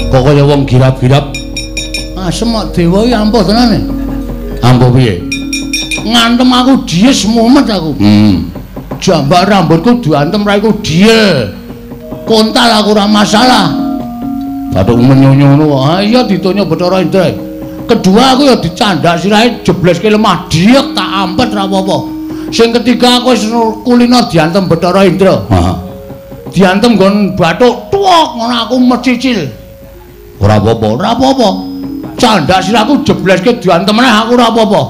Kok kaya wong girap-girap. Asem kok dewa iki ampuh tenan. Ampuh piye? Ngantem aku dies mumet aku. Jambak rambutku diantem raiku diel. Kontal aku ora masalah. Bathuk menyonyo ngono kok. Ha iya ditonyo Bathara Indra. Kedua aku ya dicandak sirahe jebleske lemah diek tak ampet ra apa-apa. Sing ketiga aku wis kulino diantem Bathara Indra. Heeh. Diantem nggon bathuk tuwok ngono aku mecicil. Ora apa-apa, ora apa-apa. Candak sirahku jebleske diantem meneh aku ora apa-apa.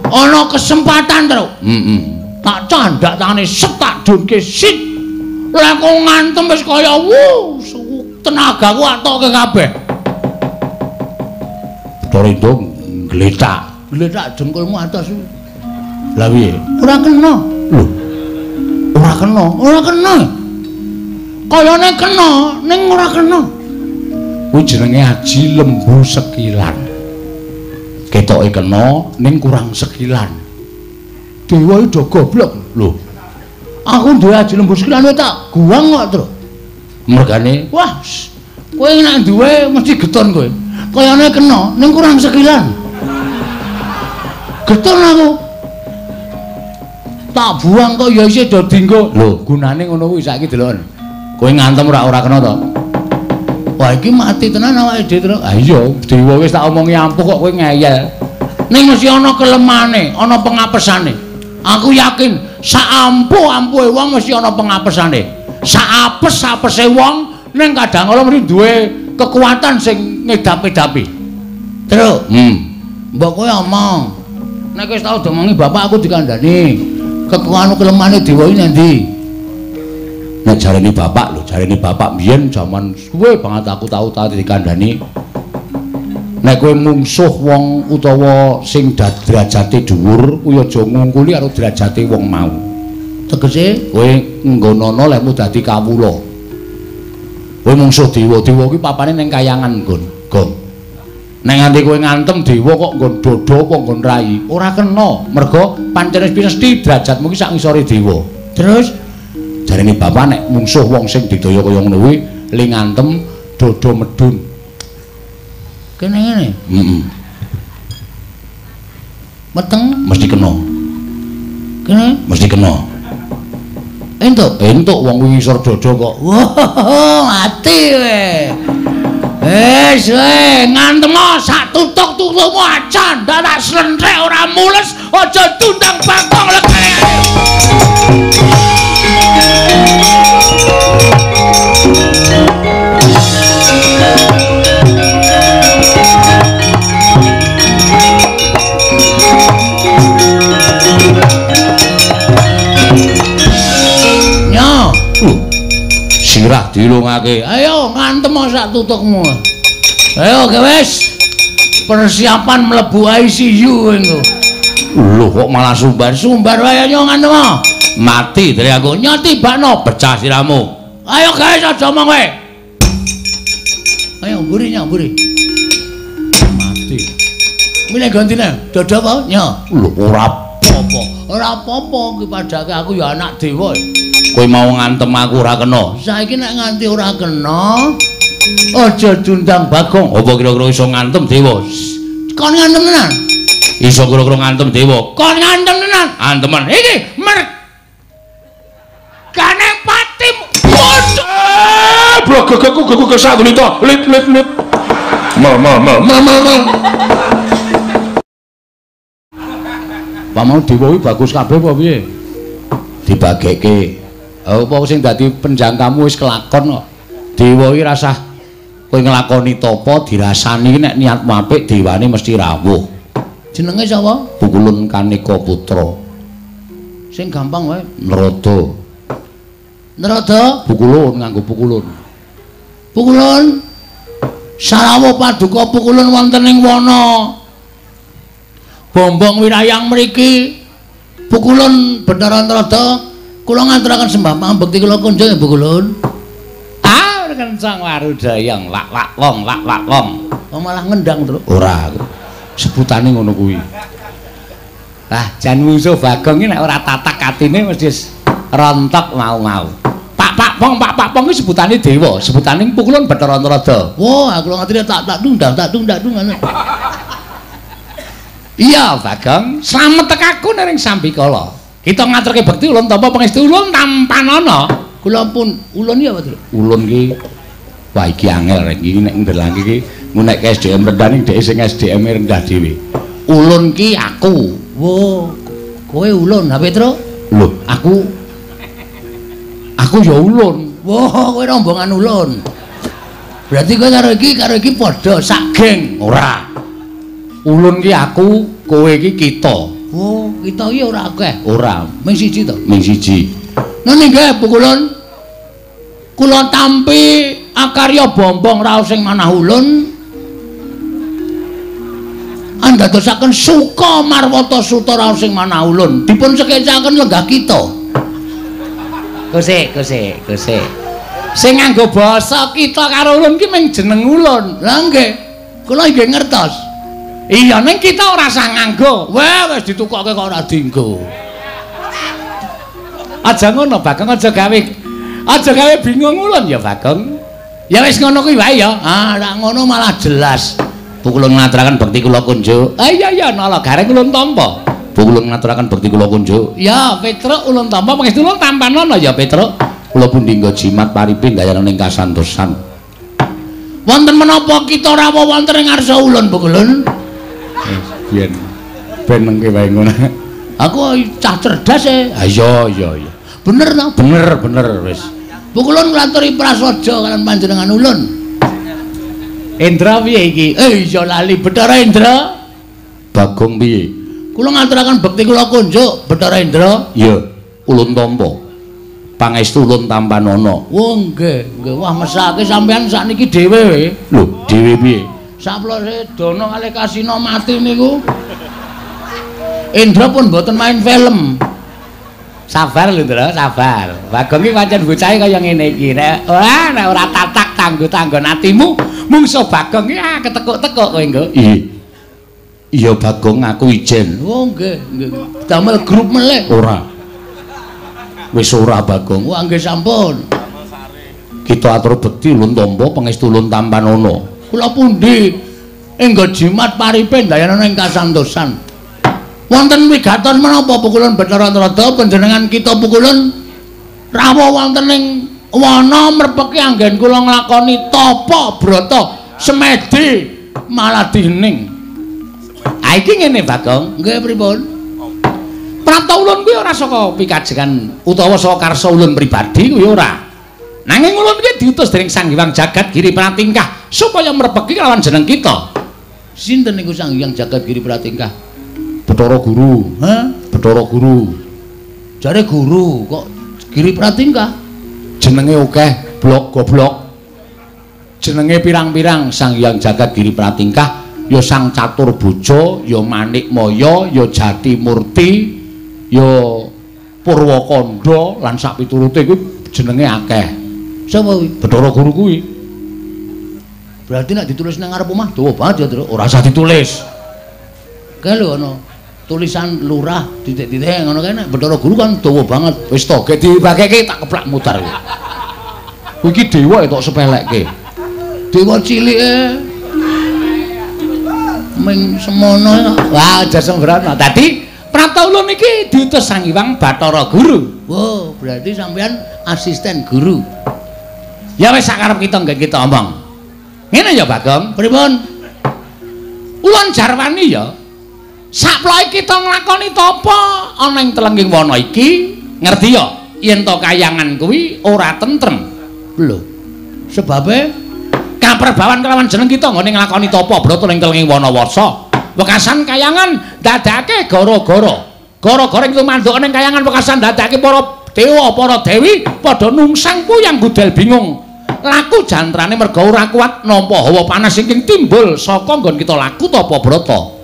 Ana kesempatan, Truk. Heeh. Tak candak tangane set tak dunke sit. Lah kok ngantem wis kaya wuh, tenagaku atoke kabeh. Bathara Indra ngletak. Ngletak jengkulmu atas. Lah piye? Ora kena. Lho. Ora kena, ora kena. Kayane kena, ning ora kena. Kuwi jenenge aji lembu sekilan. Ketoke kena ning kurang sekilan. Dewa iki do goblok. Lho. Aku duwe aji lembu sekilan kowe tak guang kok, Truk. Mergane, wah, kowe nek duwe mesti geton kowe. Kayane kena ning kurang sekilan. Geton aku. Tak buang kok ya isih do dinggo. Lho, gunane ngono kuwi saiki deloken. Kowe ngantem ora kena to? Wah, iki mati tenan awake dhewe, Truk. Ha iya, dewa wis tak omongi ampuh kok kowe ngeyel. Ning mesti ana kelemane, ana pengapesane. Aku yakin sak ampuh-ampuhe wong mesti ana pengapesane. Sak apes-apese wong ning kadang kala mesti duwe kekuatan sing ngedap-edapi. Truk. Mbok kowe omong. Nek wis tau diomongi bapak aku dikandani. Kekuatan kelemane dewa iki nang ndi? Nek jarene bapak lho, jarene bapak biyen jaman suwe banget aku tau dikandani. Nek kowe mungsuh wong utawa sing derajate dhuwur, kuwi aja ngungkuli karo derajate wong mau. Tegese kowe nggonono lehmu dadi kawula. Kowe mungsuh dewa, dewa kuwi papane ning kayangan nggon. Gong. Nek nganti kowe ngantem dewa kok nggon dada apa nggon rai, ora kena. Mergo pancen wis mesti derajatmu ki sak ngisore dewa. Terus jarene bapak nek mungsuh wong sing didaya kaya ngono kuwi le ngantem dada medun. Kene ngene. Heeh. Meteng mesti kena. Kene mesti kena. Entuk, entuk wong kuwi ngisor dada kok. Wah, mati kowe. Wis kowe ngantem sak tutuk-tutukmu aja ndak tak slentrek ora mules, aja tundang bangkong legane. Nyo, sirah dilungake. Ayo ngantem sak tutukmu. Ayo wis. Persiapan mlebu ICU engko. Lho kok malah sumbar. Sumbar wae nyo ngantem. Mati dari aku. Nyo tibakno pecah siramu. Ayo guys aja omong kowe. Ayo mburi nyo mburi. Mati. Milih gantine. Dodo apa nyo? Lho ora apa-apa. Ora apa-apa iki padake aku ya anak dewa. Kowe mau ngantem aku ora kena. Saiki nek nganti ora kena aja diundang Bagong. Apa kira-kira iso ngantem dewa? Kon ngantem tenan? Iso kira-kira ngantem dewa. Kon ngantem tenan? Anteman. Iki mergane patim. Blogogku gogo kesak lito. Lip lip lip. Mal mal mal mal mal mal. Pak mau dewa kuwi bagus kabeh apa piye? Dibageke. Apa sing dadi penjangkamu wis kelakon kok. Dewa iki rasah kowe nglakoni tapa dirasani nek niatmu apik dewane mesti rawuh. Jenenge sapa? Pukulun Kaneka Putra. Sing gampang wae. Narada. Narada? Pukulun nganggo pukulun. Pukulun. Sarawuh paduka pukulun wonten ing wana. Bombong wirayang mriki. Pukulun Bathara Narada kula ngaturaken sembah pambekti kula kunjung Pukulun. Ah, kencang warudayang lak lak wong lak lak wong. Oh malah ngendang terus. Ora. Sebutane ngono kuwi. Lah jan mungsuh Bagong iki nek ora tatak atine mesti rontok mau-mau. Pak pak pong pak pak pong kuwi sebutane dewa, sebutane pukulun Bathara Antarada. Wah, aku ngerti tak tak dung tak dung tak dung. Iya, Bagong, slamet tekaku ning sambikala. Kita ngaturke bekti ulun tampa pangestu ulun tampanana. Kula pun ulun ya, Pak. Ulun ki wah iki angel rek iki nek ndelangke iki ngunekke SDM rendah ning dhek sing SDM rendah dhewe. Ulun ki aku. Wo, kowe ulun, ha Petro? Lho, aku ya ulun. Wah, kowe rombongan ulun. Berarti kowe karo iki padha sak geng. Ora. Ulun ki aku, kowe iki kita. Oh, kita iki ora akeh. Ora, ming siji to. Ming siji. Ngene nggih, pukulun. Kula tampi akarya bombong raos sing manah ulun. Andadosaken suka marwata suta raos sing manah ulun. Dipun sekecaken lenggah kita. Gosek, gosek, gosek. Sing nganggo basa kita karo ulun ki ming jeneng ulun. Lah nggih. Kula nggih ngertos. Iya, ning kita ora usah nganggo. Wah, wis ditukokke kok ora dienggo. Aja ngono, Bagong, aja gawe bingung ulun ya, Bagong. Ya wis ngono kuwi wae ya. Ah, nek ngono malah jelas. Pukulun ngaturaken bekti kula kunjuk. Ah iya iya, nala gareng ulun tampa. Pukulun ngaturaken bekti kula kunjuk. Ya, Petruk ulun tampa pangestu ulun tampanana ya, Petruk. Kula pundi nggo jimat paripe gayane ning kasantosan. Wonten menapa kita rawuh wonten ing ngarsa ulun, Pukulun? Biyen ben mengke wae ngono. Aku cah cerdas e. Ah iya iya iya. Bener to? Bener bener wis. Pukulun nglaturi prasaja kalian panjenengan ulun. Indra piye iki? Iya lali Bathara Indra. Bagong piye? Kula ngaturaken bekti kula kunjuk Bathara Indra. Iya, ulun tampa. Pangestu ulun tampanana. Oh nggih, nggih. Wah mesake sampean sakniki dhewe we. Lho, dhewe piye? Saplose Dana kalih Kasina mati niku. Indra pun mboten main film. Sabar lho, Ndra, sabar. Bagong iki pancen bocahe kaya ngene iki. Nek ora nek ora tatak tanggo-tanggon atimu, mungso Bagong iki ah ketekuk-tekuk kowe engko. Iya. Iya Bagong, aku ijen. Oh nggih, nggih. Damel grup melih. Ora. Wis ora Bagong. Wah nggih sampun. Kita atur bekti ulun tampa pangestu ulun tampanana. Kula pundi enggo jimat paripe ndayana ing kasantosan. Wonten wigatos menapa pukulun Bathara Antarada panjenengan kita pukulun rawuh wonten ing wana mrepeki anggen kula nglakoni tapa brata semedi malah dining. Ah iki ngene Bagong. Nggih pripun? Prapta ulun kuwi ora saka pikajengan utawa saka karsa ulun pribadi kuwi ora. Nanging ulun iki diutus dening Sang Hyang Jagat Giri Pratingkah supaya mrepeki kelawan jeneng kita. Sinten niku Sang Hyang Jagat Giri Pratingkah? Bathara Guru. Hah? Bathara Guru. Jare guru kok Giri Pratingkah? Jenenge akeh, blok goblok. Jenenge pirang-pirang Sang Hyang Jagat Giri Pratingkah ya Sang Catur Bojo, ya Manik Maya, ya Jati Murti, ya Purwakanda lan sak piturute kuwi jenenge akeh. Sapa kuwi? Bathara Guru kuwi. Berarti nek ditulis nang ngarep omah dawa banget ya, Tru. Ora usah ditulis. Kae lho ana tulisan lurah titik-titik ngono kae nek Bathara Guru kan dawa banget. Wis to, gek dibageke tak keplak mutar kowe. Kuwi iki dewa tok sepelekke. Dewa cilike ming semono. Wah, aja sembrono. Dadi prapta ulun iki diutus Sang Hyang Bathara Guru. Wow, berarti sampean asisten guru. Ya wis sakarep kita nggih kita omong. Ngene ya Bagong, pripun? Ulun jarwani ya. Saploke kita nglakoni tapa ana ing telengging wana iki, ngerti ya yen to kayangan kuwi ora tentrem. Lho, sebabe kaperbawan kelawan jeneng kita nggone nglakoni tapa brata ning telengging wana wasa. Wekasan kayangan dadake gara-gara. Gara-gara ing tumanduk ning kayangan wekasan dadake para dewa, para dewi padha nungsang puyang gudel bingung. Laku jantrane merga ora kuat nampa hawa panas ingkang timbul saka nggon kita laku tapa brata.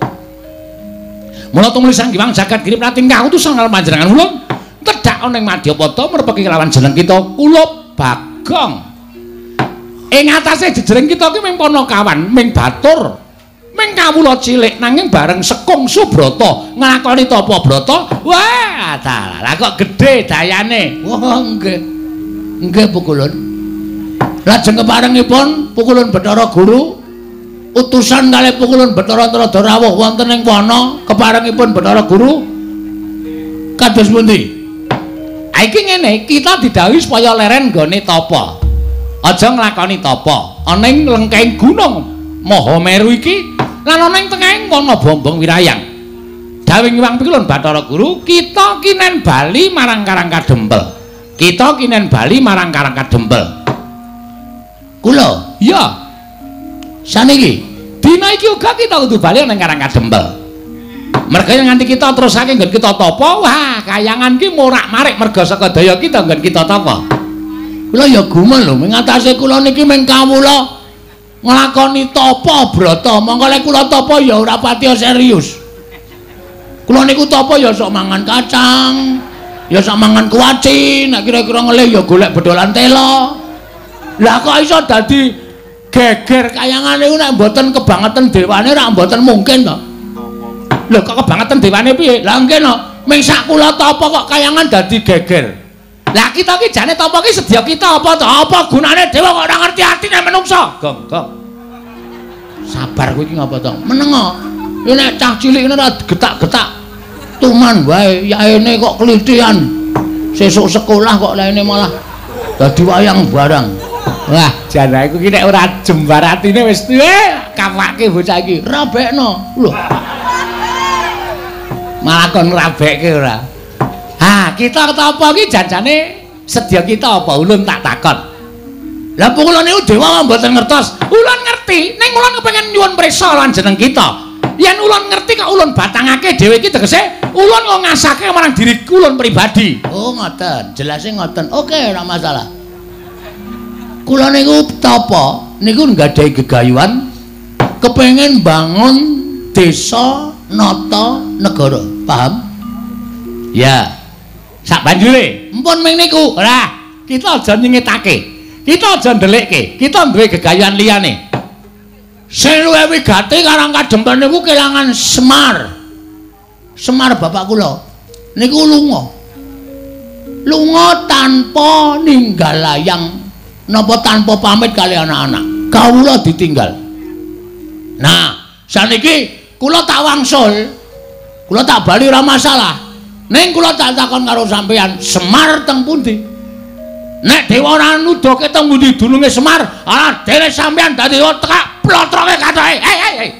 Mula tumuli Sang Hyang Jagat Giri Pratingkah utusan karo panjenengan ulun tedhak ana ing Madyapada mrepeki kelawan jeneng kita kula Bagong. Ing atase jejering kita ki ming panakawan, ming batur, ming kawula cilik nanging bareng sekung subrata nglakoni tapa brata, wah dalah kok gedhe dayane. Wah nggih. Nggih Pukulun. Lajeng keparengipun Pukulun Bathara Guru utusan kalih Pukulun Bathara Tuladha rawuh wonten ing wana keparengipun Bathara Guru kados pundi? Ha iki ngene, kita didhawuhi supaya leren nggone tapa. Aja nglakoni tapa. Ana ing lengkeng gunung Mahameru iki lan ana ing tengahing wana Bombong Wirayang. Dawuh Hyang Pukulun Bathara Guru, kita kinen bali marang Karang Kadempel. Kita kinen bali marang Karang Kadempel. Kula, iya. Saniki dina iki uga kita kudu bali nang Karang Kadempel. Merga yen nganti kita terusake nggon kita tapa, wah kayangan ki morak-marik merga saka daya kita nggon kita tapa. Kula ya gumun lho, ing atase kula niki mung kawula nglakoni tapa brata, mongko lek kula tapa ya ora patiya serius. Kula niku tapa ya sok mangan kacang, ya sok mangan kuaci, nek kira-kira ngelih ya golek bedolan tela. Lah kok iso dadi geger kayangan niku nek mboten kebangetan dewane ora mboten mungkin to. Lho kok kebangetan dewane piye? Lah nggih no, ming sak kula tapa kok kayangan dadi geger. Lah kita ki jane tapa ki sedya kita apa to? Apa gunane dewa kok ora ngerti atine menungsa? Gong, gong. Sabar kowe iki ngapa to? Menengo. Nek cah cilik ngene ora getak-getak tuman wae, yaene kok klithian. Sesuk sekolah kok laene malah dadi wayang barang. Wah, jan aku ki nek ora jembar atine wis kapake bocah iki. Rabekno. Lho. Malah kon ngrabekke ora. Ha, kita tapa ki janjane sedya kita apa ulun tak takon. Lah pungkulane niku dewa mboten ngertos. Ulun ngerti, ning ulun kepengin nyuwun prisa lan jeneng kita. Yen ulun ngerti kok ulun batangake dhewe iki tegese ulun kok ngasake marang diri ulun pribadi. Oh, ngoten. Jelase ngoten. Oke, ora masalah. Kula niku tapa niku nggadahi gegayuhan kepengin bangun desa nata negara. Paham? Ya. Sak banjure, empun ming niku. Ora, kita aja nyingetake. Kita aja ndelikke. Kita duwe gegayuhan liyane. Sing luwih wigati Karang Kadempel niku kelangan Semar. Semar bapak kula niku lunga. Lunga tanpa ninggal layang napa tanpa pamit kali anak-anak. Kawula ditinggal. Nah, saniki kula tak wangsul. Kula tak bali ora masalah. Ning kula tak takon karo sampeyan, Semar teng pundi? Nek dewa ora nuduhke teng pundi dununge Semar, ala dene sampeyan dadi tekak plotroke katoke. Hei hei hei.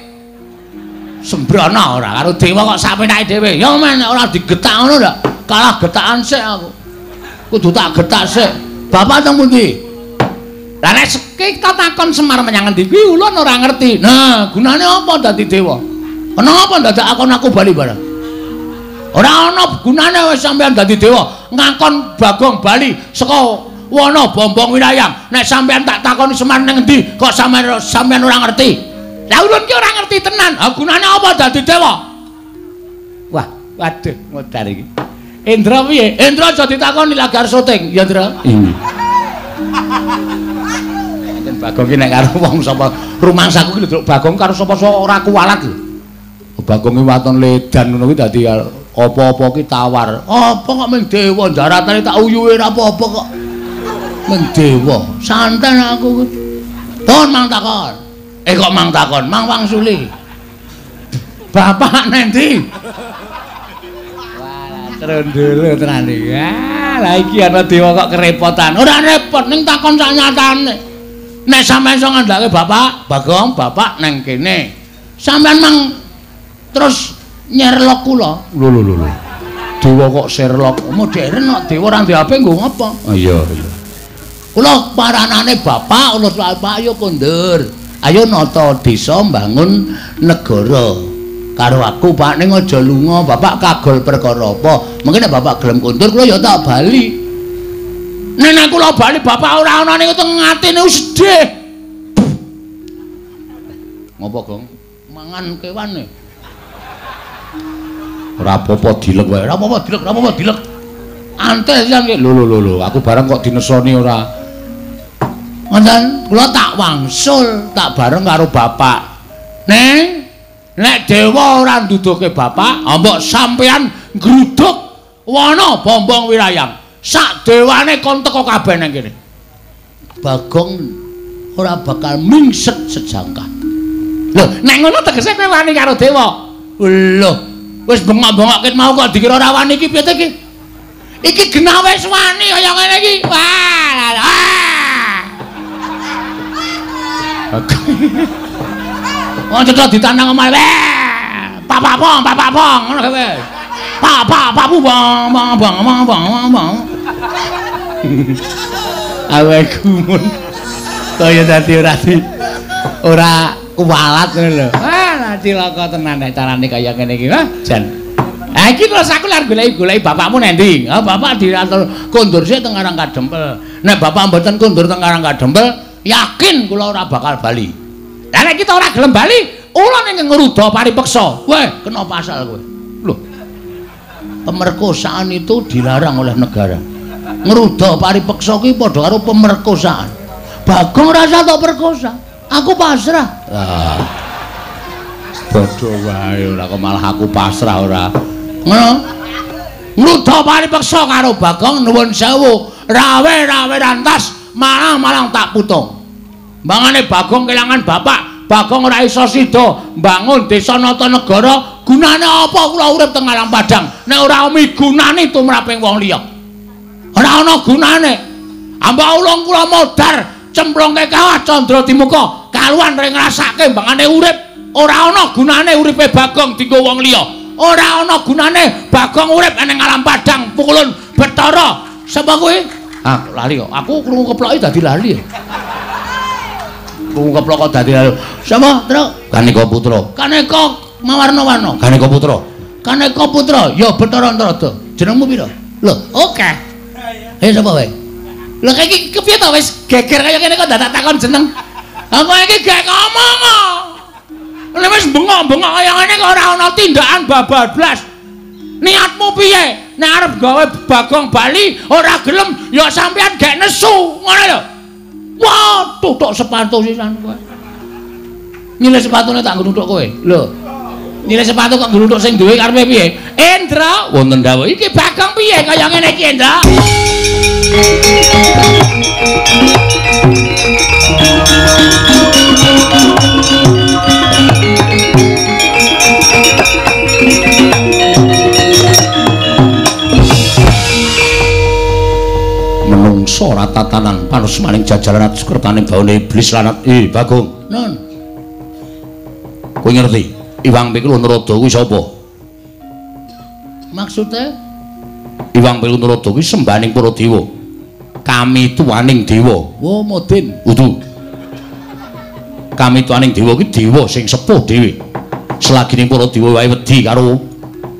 Sembrono ora karo dewa kok sakpenake dhewe. Ya men nek ora digetak ngono lho, kalah getakan sik aku. Kudu tak getak sik. Bapak teng pundi? Lah nek kita takon Semar menyang endi kuwi ulun ora ngerti. Nah, gunane apa dadi dewa? Kenapa ndadak akon aku bali barang? Ora ana gunane wis sampeyan dadi dewa, ngakon Bagong bali saka wana Bombong Wirayang. Nek sampeyan tak takoni Semar ning endi kok sampeyan ora ngerti. Lah ulun ki ora ngerti tenan. Ha gunane apa dadi dewa? Wah, waduh modar iki. Indra piye? Indra aja ditakoni lagi arep syuting, ya Indra. Iya. Enten Bagong ki nek karo wong sapa rumangsaku ki lho Bagong karo sapa-sapa ora kuwalat lho. Bagong ki waton ledan ngono kuwi dadi apa-apa ki tawar. Apa kok ming dewa daratane tak uyuhe ora apa-apa kok. Ming dewa. Santen aku. Pun mang takon. Eh kok mang takon, mang wangsuli. Bapak nendi? Wah, trondolo tenan iki. Ah, lah iki ana dewa kok kerepotan. Ora repot ning takon sak nyatane. Nek sampeyan iso ngandhake bapak, Bagong, bapak nang kene. Sampeyan mang terus nyerlok kula. Lho lho lho. Dewa kok Sherlock. Modern kok dewa ora ndek HP nggo ngapa? Oh iya iya. Kula paranane bapak, kula bapak ayo kondur. Ayo nata desa mbangun negara. Karo aku Pak ning aja lunga, bapak kagol perkara apa? Mungkin nek bapak gelem kondur kula ya tak bali. Nek nek kula bali bapak ora ana niku teng atine sedih. Ngopo, Gong? Mangan kewan e. Ora apa-apa dilek wae. Ora apa-apa dilek, ora apa-apa dilek. Antes jan ki. Lho lho lho, aku bareng kok dinesoni ora. Ngoten, kula tak wangsul, tak bareng karo bapak. Neng, nek dewa ora nduduhke bapak, mbok sampean nggruduk wana Bombong Wirayang. Sak dewane kon teko kabeh nang kene. Bagong ora bakal mingset sejangkah. Lho, nek ngono tegese kowe wani karo dewa. Lho, wis bengok-bengok ket mau kok dikira ora wani iki piye to iki? Iki genah wis wani kaya ngene iki. Wah. Wong cetha ditandang omahe. Pak pong, pak pong, ngono kowe. Pak pak pak bu bang bang bang bang bang bang. Awe gumun. Kaya dadi ora kuwalat ngono lho. Wah, cilaka tenan nek carane kaya ngene iki. Wah, jan. Ha iki terus aku lar goleki-goleki bapakmu nang ndi? Ha bapak diatur kondur sik teng Karang Kadempel. Nek bapak mboten kondur teng Karang Kadempel, yakin kula ora bakal bali. Lah nek kita ora gelem bali, ula ning ngruda paripeksa. Weh, kena pasal kowe. Lho. Pemerkosaan itu dilarang oleh negara. Ngruda paripeksa kuwi padha karo pemerkosaan. Bagong rasa tok perkosa. Aku pasrah. Ah. Padha wae ora kok malah aku pasrah ora. Ngono. Ngruda paripeksa karo Bagong nuwun sewu, rawe-rawe rantas, malang-malang tak putung. Mbangane Bagong kelangan bapak, Bagong ora iso sida mbangun desa Natanegara, gunane apa kula urip teng alam padang nek ora migunani tumraping wong liya. Ora ana gunane. Ambak ulung kula modar cemplungke kawah Candra Dimuka, kaluan ring ngrasake mbangane urip, ora ana gunane uripe Bagong dienggo wong liya. Ora ana gunane Bagong urip ning alam padang pukulun Bathara. Sapa kuwi? Ah, lali kok. Aku krungu keploki dadi lali. Krungu keplok kok dadi lali. Sapa, Truk? Kaneka Putra. Kaneka mawarna-warna. Kaneka Putra. Kaneka Putra, ya Bathara Antarada. Jenengmu pira? Lho, oke. Ayo sapa wae? Lho iki kepiye to wis geger kaya ngene kok dadak takon jeneng. Aku iki gek ngomong kok. Nek wis bengok-bengok kaya ngene kok ora ana tindakan babablas. Niatmu piye? Nek arep gawe Bagong bali ora gelem ya sampean gek nesu, ngono lho. Wah, tutuk sepatu sisan kowe. Nyilih sepatune tak nggo nuthuk kowe. Lho. Nyilih sepatu kok nggo nuthuk sing duwe karepe piye? Endra, wonten dawuh. Iki Bagong piye kaya ngene iki, Endra? Menungso ora tatanan panusmaning jajaran sukertane baune iblis lanat. Bagong. Nun. Kowe ngerti Iwang Pikul Narada kuwi sapa? Maksude? Iwang Pikul Narada kuwi sembahaning para dewa. Kami tuaning dewa. Oh, modin. Udu. Kami tuaning dewa kuwi dewa sing sepuh dhewe. Selagine para dewa wae wedi karo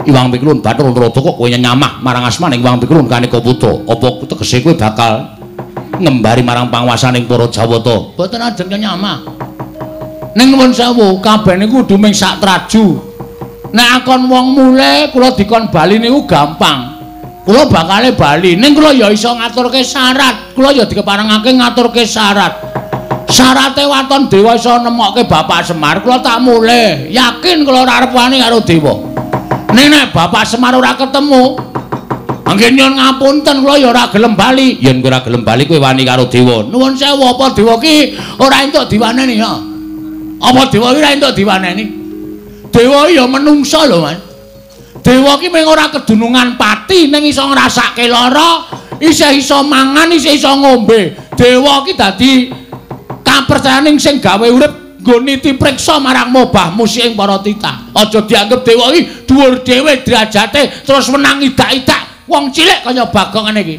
Iwang Pikulun Bathara Narada kok kowe nyamah marang asmaning Iwang Pikulun Kaneka Putra. Apa tegese kowe bakal ngembari marang panguwasaning para Jawata? Mboten ajeng nyamah. Ning nuwun sewu, kabeh niku kudu ming sak traju. Nek akon wong mule kula dikon bali niku gampang. Kula bakale bali, ning kula ya iso ngaturke syarat. Kula ya dikeparengake ngaturke syarat. Syarate waton dewa iso nemokke Bapak Semar, kula tak mulih. Yakin kula ora arep wani karo dewa. Ning nek Bapak Semar ora ketemu, mangke nyuwun ngapunten kula ya ora gelem bali. Yen kowe ora gelem bali kowe wani karo dewa. Nuwun sewu, apa dewa ki ora entuk diwaneni ya? Apa dewa ki ora entuk diwaneni? Dewa ya menungsa lho, Mas. Dewa ki mung ora kedunungan pati ning iso ngrasake lara, isih iso mangan, isih iso ngombe. Dewa ki dadi kapercayaning sing gawe urip nggo niti priksa marang mobah musik ing para titah. Aja dianggep dewa iki dhuwur dhewe derajate terus menang idak-idak wong cilik kaya Bagong ngene iki.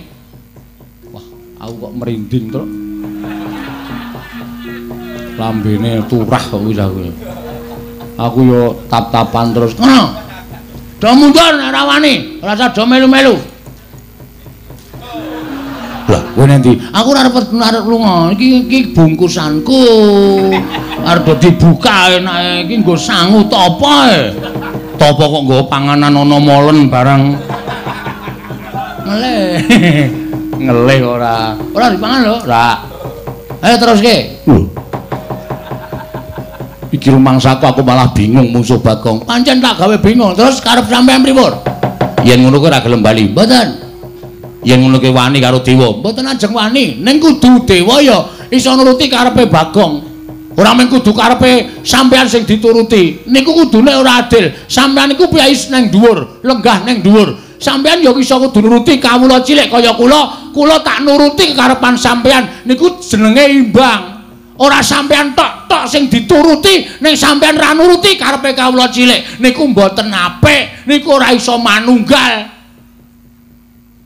Wah, aku kok merinding, Truk. Lambene turah kok wis aku. Aku yo tap-tapan terus. Ngono. Do mundur nek ora wani, ora usah do melu-melu. Lah, kowe nanti aku ora arep lunga. Iki iki bungkusanku. Arep dibuka enake iki nggo sangu tapa e. Tapa kok nggo panganan ana molen barang. Ngelih. Ngelih ora. Ora dipangan lho, ora. Ayo teruske. Lho. Iki rumangsaku aku malah bingung mungsuh Bagong. Pancen tak gawe bingung. Terus karep sampean pripun? Yen ngono kowe ora gelem bali. Mboten. Yen ngono ki wani karo dewa. Mboten ajeng wani, ning kudu dewa ya iso nuruti karepe Bagong. Ora mung kudu karepe sampean sing dituruti. Niku kudune ora adil. Sampean niku piyai nang dhuwur, lenggah nang dhuwur. Sampean ya iso kudu nuruti kawula cilik kaya kula, kula tak nuruti kekarepan sampean. Niku jenenge imbang. Ora sampean tok-tok sing dituruti, ning sampean ra nuruti karepe kawula cilik. Niku mboten apik, niku ora iso manunggal.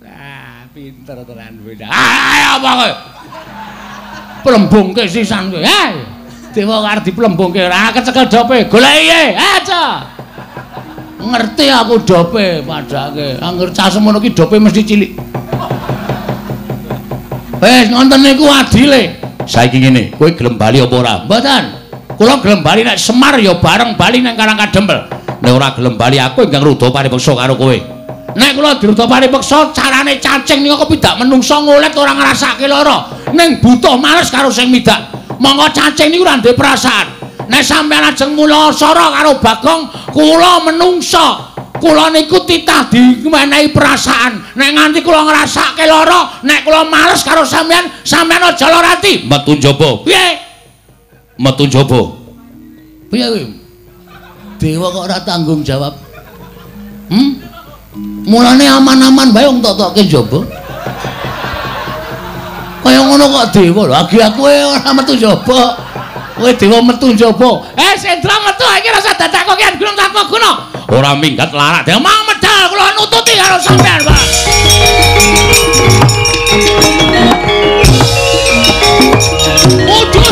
Lah, pinter tenan kowe. Ayo apa kowe? Plembungke sisan kowe. Hei. Dewa arep diplembungke ora kecekel dope. Goleki aja. Ngerti aku dope padake. Angger cah semono ki dope mesti cilik. Wis ngonten niku adile. Saiki ngene, kowe gelem bali apa ora? Mboten. Kula gelem bali nek Semar ya bareng bali nang Karang Kadempel. Nek ora gelem bali aku ingkang rudha paripeksa karo kowe. Nek kula dirudha paripeksa carane cacing niku kepidak menungsa ngolet ora ngrasake lara. Ning butuh males karo sing midak. Monggo cacing niku ora ndek perasaan. Nek sampeyan ajeng mula sara karo Bagong, kula menungsa. Kula niku titah dimenehi perasaan. Nek nganti kula ngrasake lara, nek kula males karo sampeyan, sampeyan aja lara ati. Metu njaba. Piye? Metu njaba. Piye kuwi? Dewa kok ora tanggung jawab. Hmm? Mulane aman-aman bae wong tok-tokke njaba. Kaya ngono kok dewa lho, agi aku ora metu njaba. Kowe dewa metu njaba. Eh Sendra metu iki rasa dadak kok kian gunung tanpa guna. Ora minggat larak. Dewa mau medal kula nututi karo sampean, Pak. Udus.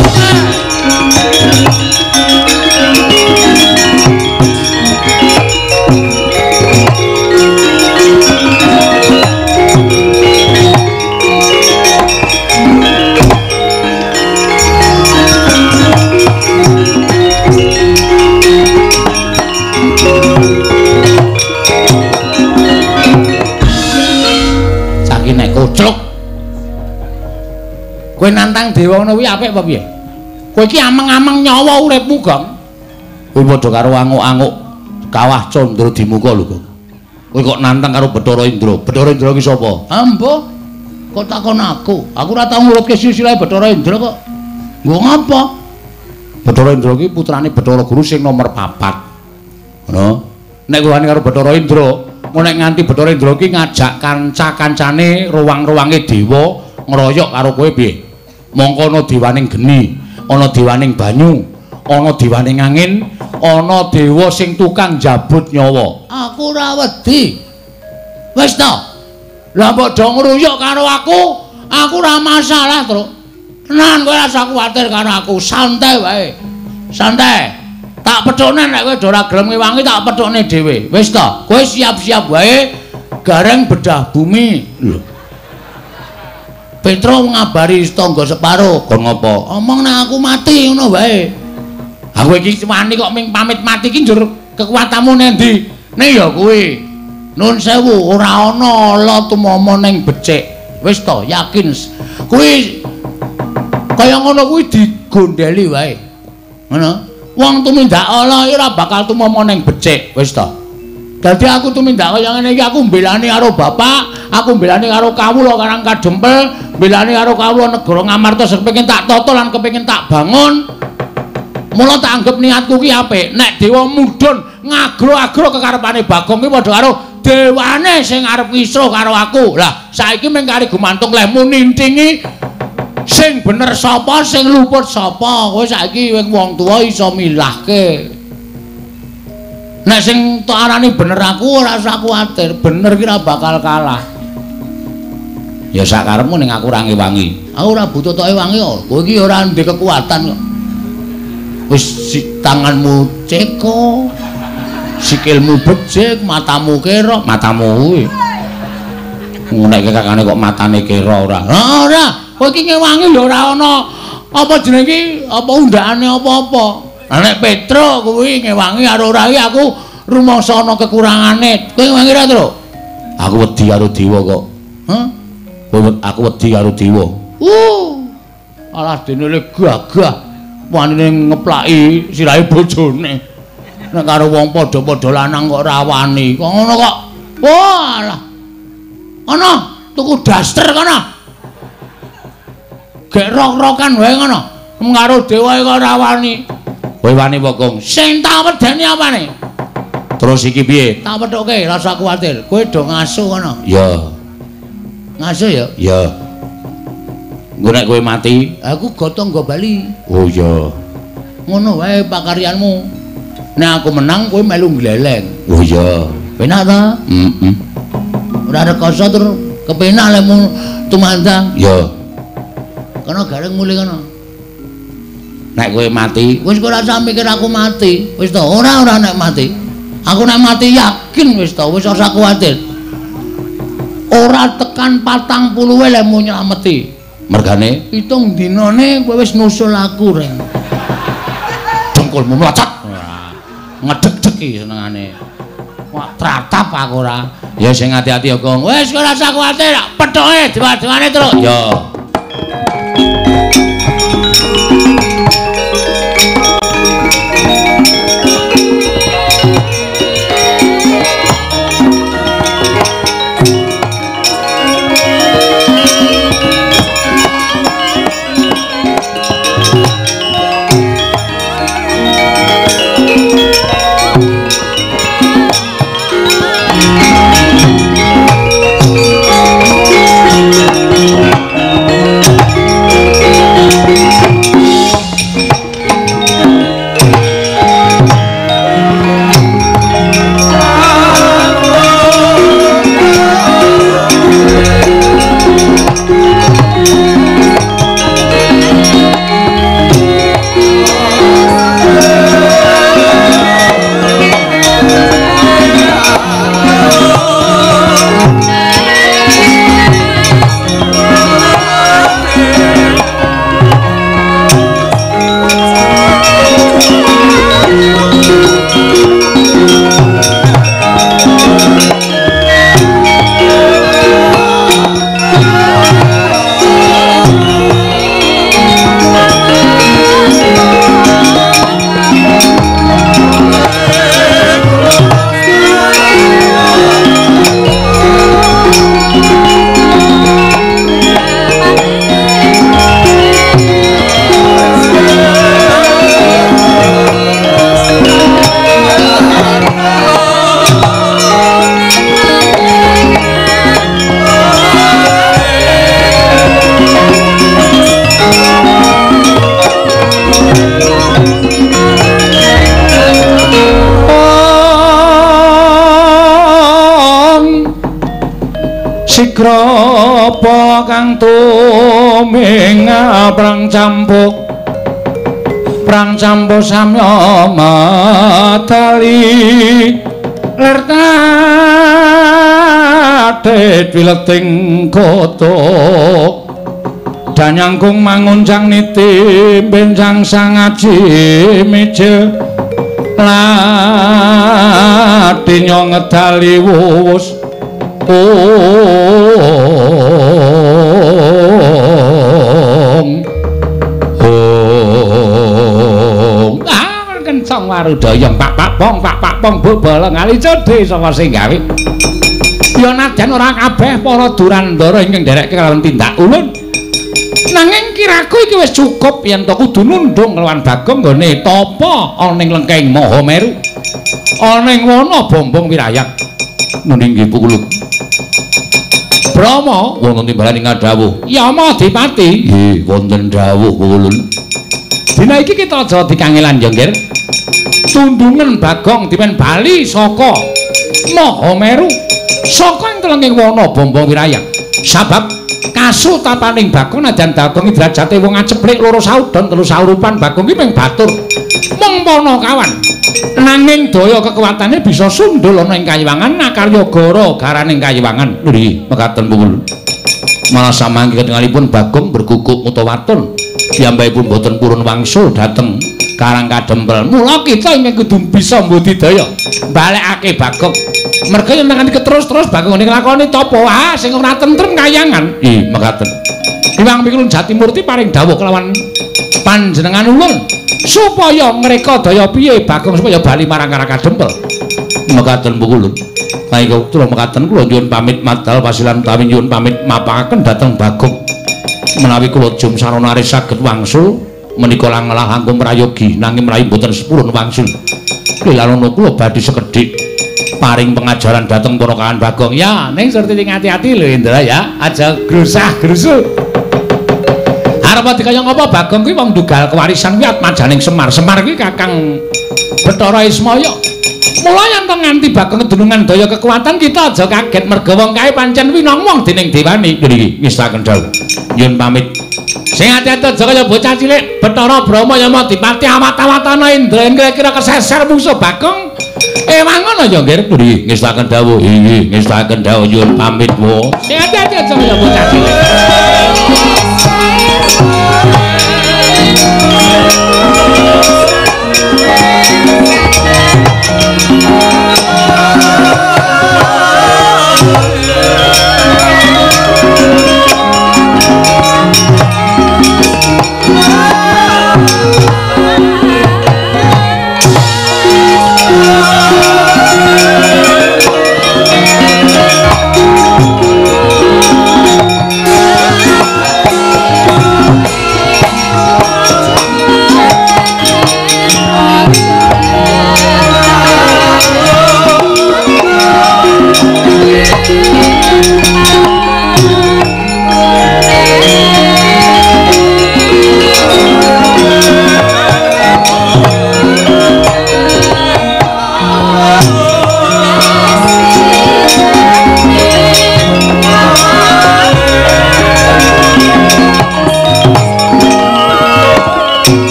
Koclok. Kowe nantang dewa ngono kuwi apik apa piye? Kowe iki ameng-ameng nyawa uripmu, Gong. Kowe padha karo anguk-anguk kawah Candra Dimuka lho, Gong. Kowe kok nantang karo Bathara Indra. Bathara Indra ki sapa? Ambo. Kok takon aku? Aku ora tau ngurutke silsilah Bathara Indra kok. Nggo ngapa? Bathara Indra ki putrane Bathara Guru sing nomor 4. Ngono. Nek kowe karo Bathara Indra, nek nganti Bathara Indra ki ngajak kanca-kancane ruwang-ruwange dewa ngroyok karo kowe piye? Mongko ana dewaning geni, ana dewaning banyu, ana dewaning angin, ana dewa sing tukang njabut nyawa. Aku ora wedi. Wis to. Lah mbok do ngruyuk karo aku, aku ora masalah, Truk. Tenan kowe ora usah kuwatir karo aku, santai wae. Santai. Tak pethukne nek kowe ora gelem ngewangi tak pethukne dhewe. Wis to, kowe siap-siap wae gareng bedah bumi. Lho. Petro ngabari tangga separo, kon ngopo? Omong nek aku mati ngono wae. Aku iki wani kok ming pamit mati iki njur kekuatanmu nang ndi? Ning ya kuwi. Nun sewu ora ana ala tumama ning becik. Wis to, yakin. Kuwi kaya ngono kuwi digondeli wae. Ngono. Wong tumindak ala ora bakal tumama ning becik, wis to. Dadi aku tumindak kaya ngene iki aku mbelani karo bapak, aku mbelani karo kawula Karang Kadempel, mbelani karo kawula negara Ngamarta sing kepengin tak tata lan kepengin tak bangun. Mula tak anggap niatku ki apik. Nek dewa mudhun ngagro-agro kekarepane Bagong ki padha karo dewane sing arep ngisruh karo aku. Lah saiki mung kari gumantung lehmu nintingi sing bener sapa, sing luput sapa. Kowe saiki wong tuwa iso milahke. Nek sing tok arani bener aku ora usah kuwatir, bener ki ora bakal kalah. Ya sakarepmu ning aku ora ngewangi. Aku ora butuh tok ewangi kok. Kowe iki ora ndek kekuatan kok. Wis tanganmu ceko, sikilmu becik, matamu kera, matamu kuwi. Nek kakane kok matane kera ora. Ora, kowe iki ngewangi ya ora ana apa jenenge iki, apa undakane apa-apa. Lah nek Petro kuwi ngewangi karo ora iki aku rumangsa ana kekurangane. Kowe ngewangi ora, Tru? Aku wedi karo dewa kok. Hah? Aku wedi karo dewa. Alah dene le gagah wanine ngeplaki sirahe bojone. Nek karo wong padha-padha lanang kok ora wani. Kok ngono kok. Walah. Ana Tuku daster kono. Gek rok-rokan wae ngono. Karo dewa kok ora wani. Kowe wani apa, Gong? Sing tak wedeni apane? Terus iki piye? Tak pethuke, rasa kuwatir. Kowe do ngasu kono. Ya. Ngasu ya? Ya. Engko nek kowe mati, aku gotong nggo bali. Oh iya. Ngono wae pakaryanmu. Nek aku menang kowe melu gleleng. Oh iya. Penak ta? Heeh. Ora rekoso tur kepenak lemu tumandang. Ya. Kono gareng mulih kono. Nek kowe mati, wis ora usah mikir aku mati. Wis to, ora nek mati. Aku nek mati yakin wis to, wis ora usah kuwatir. Ora tekan 40 lemu nylameti. Mergane 7 dinane kowe wis nusul aku, Reng. Dengkulmu mlocot. Ngedeg-deg iki senengane. Wah, tratap aku ora. Ya sing ati-ati ya, Gong. Wis ora usah kuwatir, pethoke dewa-dewane terus. Ya. Sigrapa kang tuminga prang campuk samya matali lir tatit wileting kotok danyangkung manguncang niti benjang sangaji mijil ladinya ngedali wuwus. Ong ong ah kencang warudaya pak pak pong pak pak pong bolong ali codhe saka sing gawe ya nadyan ora kabeh para durandara ingkang nderekke kalawan tindak ulun nanging kiraku iki wis cukup yen to kudu nundung kelawan Bagong nggone tapa ana ing lengkeng Mahameru ana ing wana Bombong Wirayak. Nggih Pukulun. Brahma wonten timbalan ing dawuh. Yama Adipati. Nggih, wonten dawuh Pukulun. Dina iki kita aja dikangelan ya, Nggir. Tundungan Bagong dipen bali saka Mahameru, saka ing telenging wana Bombong Wirayak. Sabab kasutapaning Bagong najan Bagong iki derajate wong aceplik loro saudon telu saurupan Bagong iki mung batur. Mung panakawan. Nanging daya kekuatane bisa sundul ana ing kayiwangan nakarya gara garaning kayiwangan. Nggih, mekaten Pukulun. Malah samangke ketingalipun Bagong berguguk mutawaton. Piyambakipun boten purun wangsul dhateng Karang Kadempel. Mula kita ingkang kudu bisa mbudidaya balekake Bagong. Merga yen nganti terus-terus Bagong ngene nglakoni tapa ah sing ora tentrem kayangan. Nggih, mekaten. Hyang Pikulun Jatimurti paring dawuh kelawan panjenengan ulun supaya ngreka daya piye Bagong supaya bali marang Karang Kadempel. Mekaten Pukulun. Kaya kula mekaten kula nyuwun pamit madal pasilan utawi nyuwun pamit mapangaken dhateng Bagong. Menawi kula jum sarana aris saged wangsul menika langelah langkung prayogi nanging mrayi mboten sepurun wangsul. Lilanono kula badhe sekedhik paring pengajaran dhateng ponakan Bagong. Ya, ning Surtiti ngati-ati lho Indra ya, aja grusah-grusu. Arep dikaya ngapa Bagong kuwi wong ndugal kewarisan kuwi atmajaning Semar. Semar kuwi Kakang Bathara Ismaya. Mula yen to nganti Bagong kedunungan daya kekuatan kita aja kaget merga wong kae pancen winong wong dening dewani. Nggih, ngestaken dawuh. Nyuwun pamit. Sing ati-ati aja kaya bocah cilik Bathara Brahma ya mau dipati awat-awatana Indra kira-kira keseser mungsuh Bagong. Ewang ngono ya nggih. Nggih, ngestaken dawuh. Inggih, ngestaken dawuh nyuwun pamit wo. Sing ati-ati aja kaya bocah cilik.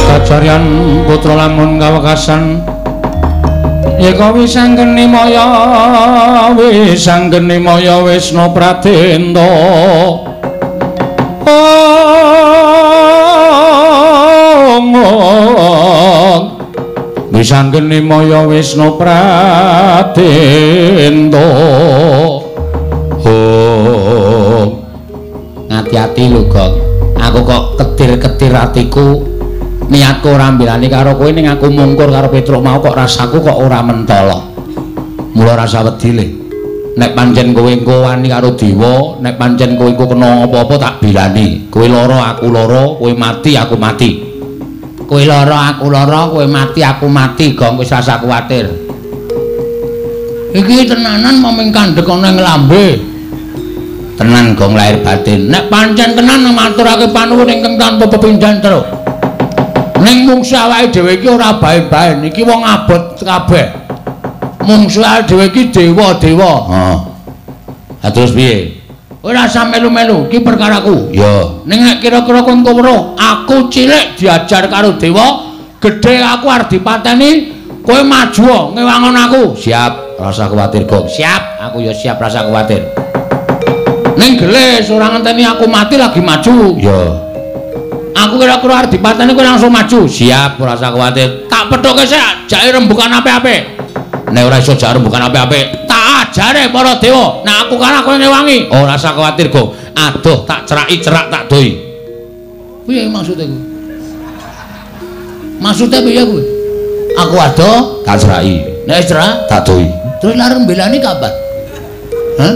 Kacaryan putra lamun kawekasan yeka wis anggeni maya wis anggeni maya Wisnu Pradenta. Wis anggeni maya Wisnu Pradenta. Ngati-ati lho Gong, aku kok ketir-ketir atiku. Niatku ora mbelani karo kowe ning aku mungkur karo Petruk mau kok rasaku kok ora mentala. Mula rasa wedi le. Nek pancen kowe engko wani karo dewa, nek pancen kowe engko kena apa-apa tak belani. Kowe lara aku lara, kowe mati aku mati. Kowe lara aku lara, kowe mati aku mati, Gong wis rasa kuwatir. Iki tenanan moming kandhek ana ing lambe. Tenan Gong lahir batin. Nek pancen tenan maturake panuwun ingkang tanpa pepindhan terus. Ning mungsu awake dhewe iki ora bae-bae, iki wong abot kabeh. Mungsu awake dhewe iki dewa-dewa. Heeh. Ha terus piye? Ora usah melu-melu, iki perkaraku. Ya. Ning nek kira-kira kowe engko weruh, aku cilik diajar karo dewa, gedhe aku arep dipateni, kowe maju ngewangon aku. Siap, rasa kuwatir Gong. Siap, aku ya siap rasa kuwatir. Ning gelis ora ngenteni aku mati lagi maju. Ya. Aku kira-kira arep dipateni kowe langsung maju. Siap, ora usah kuwatir. Tak pethuke sik, jake rembukan apik-apik. Nek ora iso jak rembukan apik-apik, tak ajare para dewa. Nek aku kalah kowe ngewangi. Ora usah kuwatir, Gong. Aduh, tak ceraki cerak tak doi. Piye maksude kuwi? Maksude piye kuwi? Aku adoh, tak ceraki. Nek cerak, tak doi. Terus lareng mbelani kapan? Hah?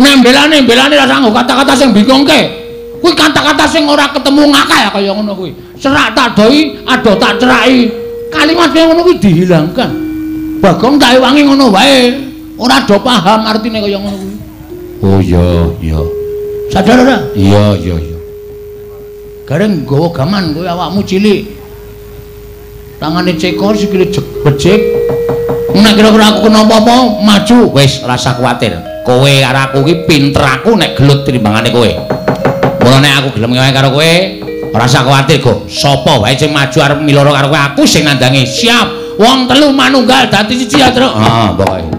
Nek mbelani, mbelani ra sanggo kata-kata sing bingungke. Kuwi kata-kata sing ora ketemu ngakal kaya ngono kuwi. Serak tak doi, adoh tak ceraki. Kalimat kaya ngono kuwi dihilangkan. Bagong tak ewangi ngono wae. Ora do paham artine kaya ngono kuwi. Oh iya, iya. Sadar ora? Iya, iya, iya. Gareng nggawa gaman kowe awakmu cilik. Tangane cekor sikile becik. Nek kira-kira aku kena apa-apa, maju. Wis, rasa kuwatir. Kowe karo aku iki pinter aku nek gelut timbangane kowe. Mula nek aku gelem ngewangi karo kowe, ora usah kuwatir, Gong. Sapa wae sing maju arep miloro karo kowe, aku sing nandangi. Siap. Wong telu manunggal dadi siji ya, Truk. Heeh, pokoke.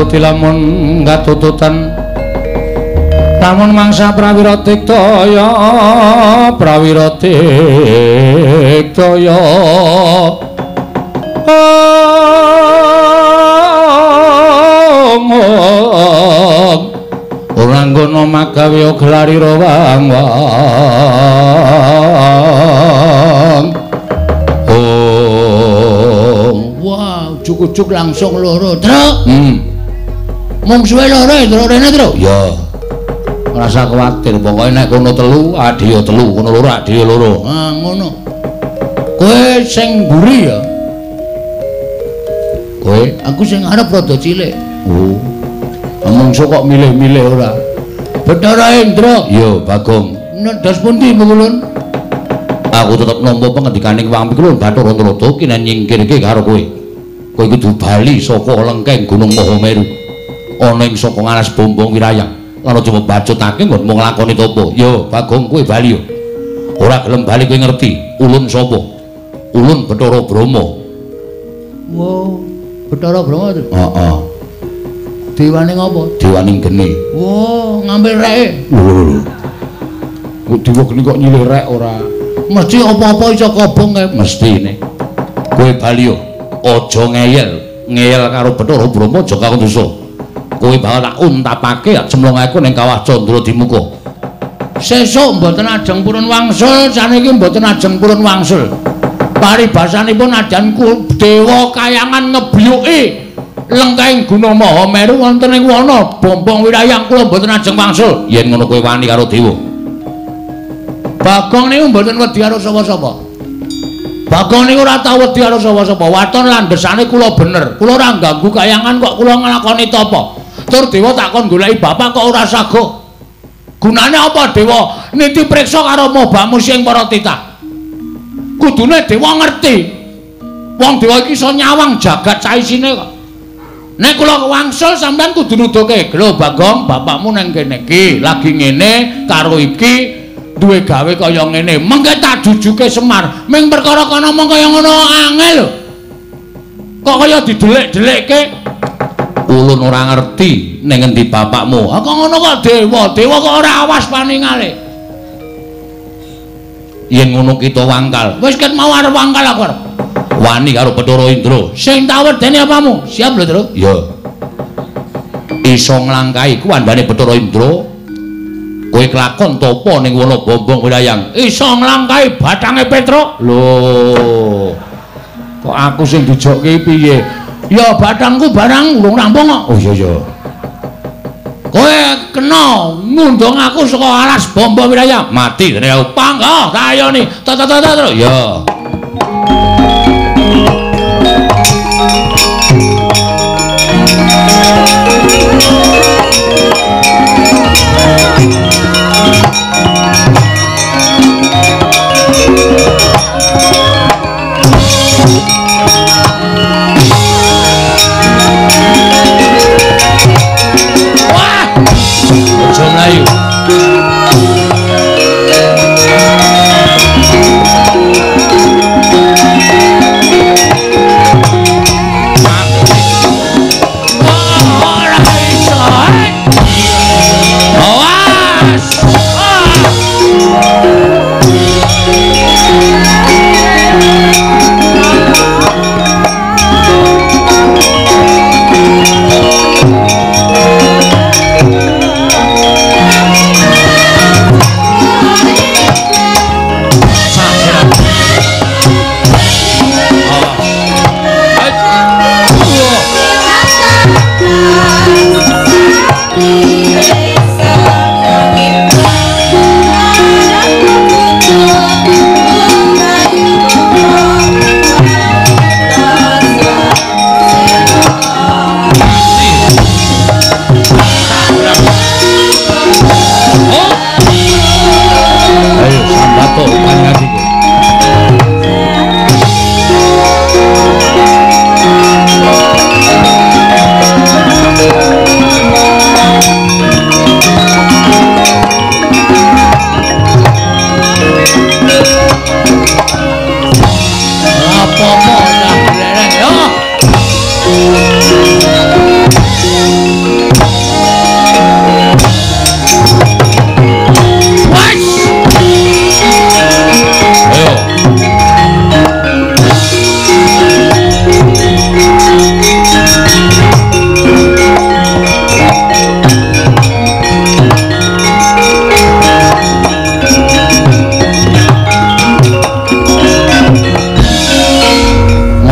wedi lamun katututan lamun mangsa prawira diktaya prawira diktaya ora nggono magawe gelarira wang wang. Oh, wah, ujug-ujug langsung loro, Truk. Mungsuhe loro, Truk, rene, Truk. Ya. Ora usah kuwatir, pokoke nek kono telu, adhi ya telu, kono loro adhi ya loro. Ah, ngono. Kowe sing mburi ya. Kowe, aku sing arep rada cilik. Oh. Mungsuh kok milih-milih ora? Bathara Indra. Ya, Bagong. Ndas pundi Mengulun? Aku tetep nampa pengendikaning Wang Pikulun Bathara Narada kinen nyingkirke karo kowe. Kowe kudu bali saka lengkeng Gunung Mahameru. Ana ing saka ngalas Bombong Wirayang. Lan aja mbacutake nggonmu nglakoni tapa. Ya, Bagong, kowe bali ya. Ora gelem bali kowe ngerti ulun sapa? Ulun Bathara Brahma. Wo, Bathara Brahma to? Heeh. Dewane ngopo? Dewaning geni. Wo, ngambil reke. Lho. Kok dewa geni kok nyilih rek ora? Mesti apa-apa iso kobong kae. Mestine. Kowe bali yo, aja ngeyel. Ngeyel karo Bathara Brahma aja karo dosa. Kowe bakal tak untapake tak cemplungake ning kawah Candra Dimuka. Sesuk mboten ajeng purun wangsul, saniki mboten ajeng purun wangsul. Paribasanipun ajan dewa kayangan ngebyuki lengkeng Gunung Mahameru wonten ing wana Bombong Wirayang kula mboten ajeng wangsul. Yen ngono kowe wani karo dewa. Bagong niku mboten wedi karo sapa-sapa. Bagong niku ora tau wedi karo sapa-sapa. Waton landhesane kula bener. Kula ora ganggu kayangan kok kula nglakoni tapa. Tur dewa takon goleki bapak kok ora sago. Gunane apa dewa niti priksa karo mobamu sing para titah? Kudune dewa ngerti. Wong dewa iki iso nyawang jagat saisine kok. Nek kula wangsul sampean kudu nuduhke, "Lho Bagong, bapakmu nang kene iki lagi ngene karo iki duwe gawe kaya ngene." Mengke tak jujuke Semar. Ming perkara kono mong kaya ngono angel lho. Kok kaya didelik-delikke? Ulun ora ngerti ning ngendi bapakmu. Ah kok ngono kok dewa, dewa kok ora awas paningale. Yen ngono kita wangkal. Wis ket mau arep wangkal aku arep. Wani karo Bathara Indra. Sing tak wedeni apamu? Siap lho, Truk. Ya. Iso nglangkahi kuwandane Bathara Indra. Kowe kelakon tapa ning wana Bombong Wirayang. Iso nglangkahi bathange Petruk. Lho. Kok aku sing dijokke piye? Ya bathangku barang urung rampung kok. Oh iya iya. Kowe kena ngundang aku saka alas Bombong Wirayang. Mati dene aku. Panggah tayoni. Ta ta ta ta. Ya. Wah! Aja mlayu.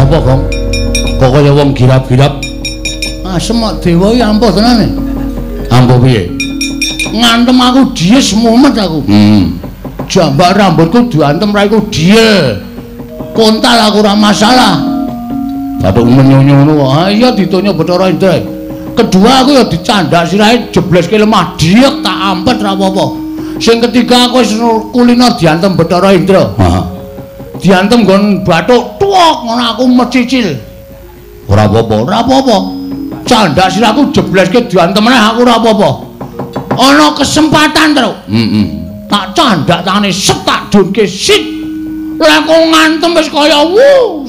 Ana apa, Gong? Kok kaya wong girap-girap? Asem kok dewa iki ampuh tenan. Ampuh piye? Ngantem aku dies mumet aku. Jambak rambutku diantem raiku diel. Kontal aku ora masalah. Bathuk menyonyo ngono kok. Ha iya ditonyo Bathara Indra. Kedua aku ya dicandak sirahe jebleske lemah diek tak ampet ra apa-apa. Sing ketiga aku wis kulino diantem Bathara Indra. Heeh. Diantem nggon bathuk tuwek ngono aku mecicil. Ora apa-apa, ora apa-apa. Candak sirahku jebleske diantem meneh aku ora apa-apa. Ana kesempatan, Truk. Heeh. Tak candak tangane set tak dunke sit. Lah kok ngantem wis kaya wuh,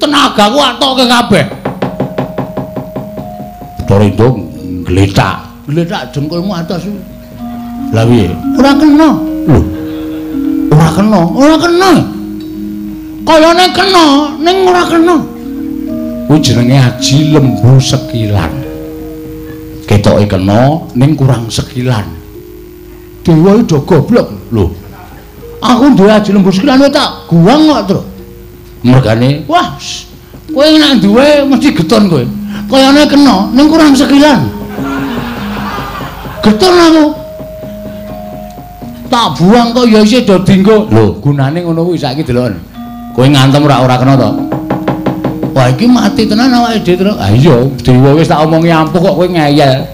tenagaku atoke kabeh. Bathara Indra ngletak, ngletak dengkulmu atas. Lah piye? Ora kena. Lho. Ora kena, ora kena. Kayane kena, ning ora kena. Kuwi jenenge aji lembu sekilan. Ketoke kena ning kurang sekilan. Dewa iki do goblok. Lho. Aku duwe aji lembu sekilan tak guwang kok, Truk. Mergane, wah, kowe nek duwe mesti geton kowe. Kayane kena ning kurang sekilan. Geton aku. Tak buang kok ya isih do dinggo. Lho, gunane ngono kuwi saiki deloken. Kowe ngantem ora ora kena to? Wah, iki mati tenan awake dhewe, Truk. Ha iya, dewa wis tak omongi ampuh kok kowe ngeyel.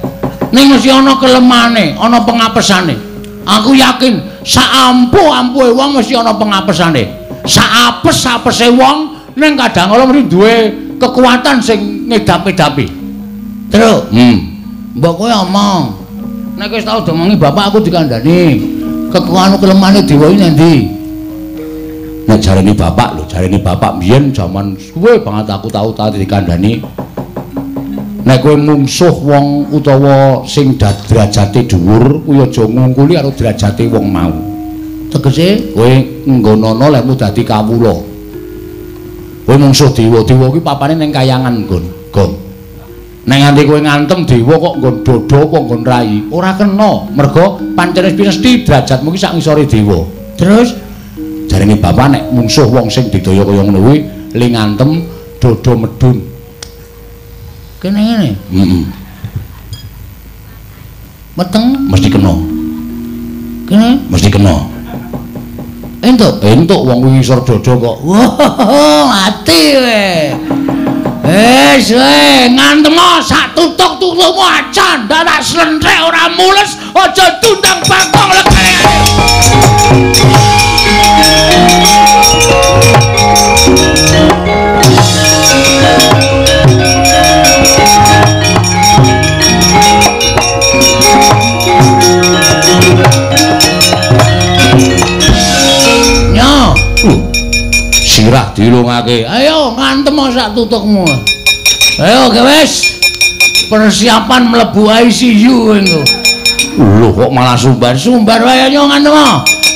Ning mesti ana kelemane, ana pengapesane. Aku yakin sak ampuh-ampuhe wong mesti ana pengapesane. Sak apes-apese wong ning kadang kala mesti duwe kekuatan sing ngedap-edapi. Truk. Mbok kowe omong. Nek wis tau diomongi bapak aku dikandani. Kekuatan kelemane dewa iki nang ndi? Nek jarene bapak lho, jarene bapak biyen jaman suwe banget aku tau dikandani. Nek kowe mungsuh wong utawa sing derajate dhuwur, kuwi aja ngungkuli karo derajate wong mau. Tegese kowe nggonono lehmu dadi kawula. Kowe mungsuh dewa, dewa kuwi papane ning kayangan nggon, Gong. Nek nganti kowe ngantem dewa kok nggon dada apa nggon rai, ora kena. Mergo pancen wis mesti derajatmu ki sak ngisore dewa. Terus jarene bapak nek mungsuh wong sing didaya kaya ngono kuwi le ngantem dada medun. Kene ngene. Heeh. Meteng mesti kena. Kene mesti kena. Entuk, entuk wong kuwi ngisor dada kok. Wah, mati kowe. Wis kowe ngantem sak tutuk-tutukmu aja ndak tak slentrek ora mules, aja tundang bangkong legane. Nyo, sirah dilungake. Ayo ngantem sak tutukmu. Ayo wis. Persiapan mlebu ICU engko. Lho kok malah sumbar-sumbar wae nyo ngantem.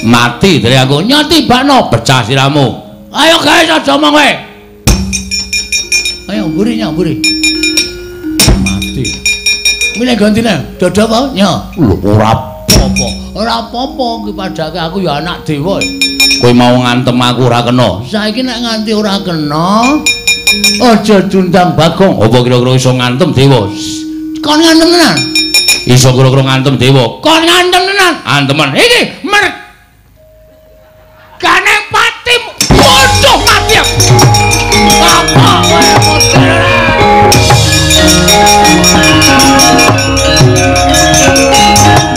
Mati dari aku. Nyo tibakno pecah sirahmu. Ayo guys aja omong kowe. Ayo mburi nyo mburi. Mati. Milih gantine dada apa nyo? Lho ora apa-apa. Ora apa-apa ki padake aku ya anak dewa. Kowe mau ngantem aku ora kena. Saiki nek nganti ora kena aja diundang Bagong. Apa kira-kira iso ngantem dewa? Kon ngantem tenan? Iso kira-kira ngantem dewa. Kon ngantem tenan? Antemen. Iki mergane patimu. Bodoh mati aku. Apa kowe model?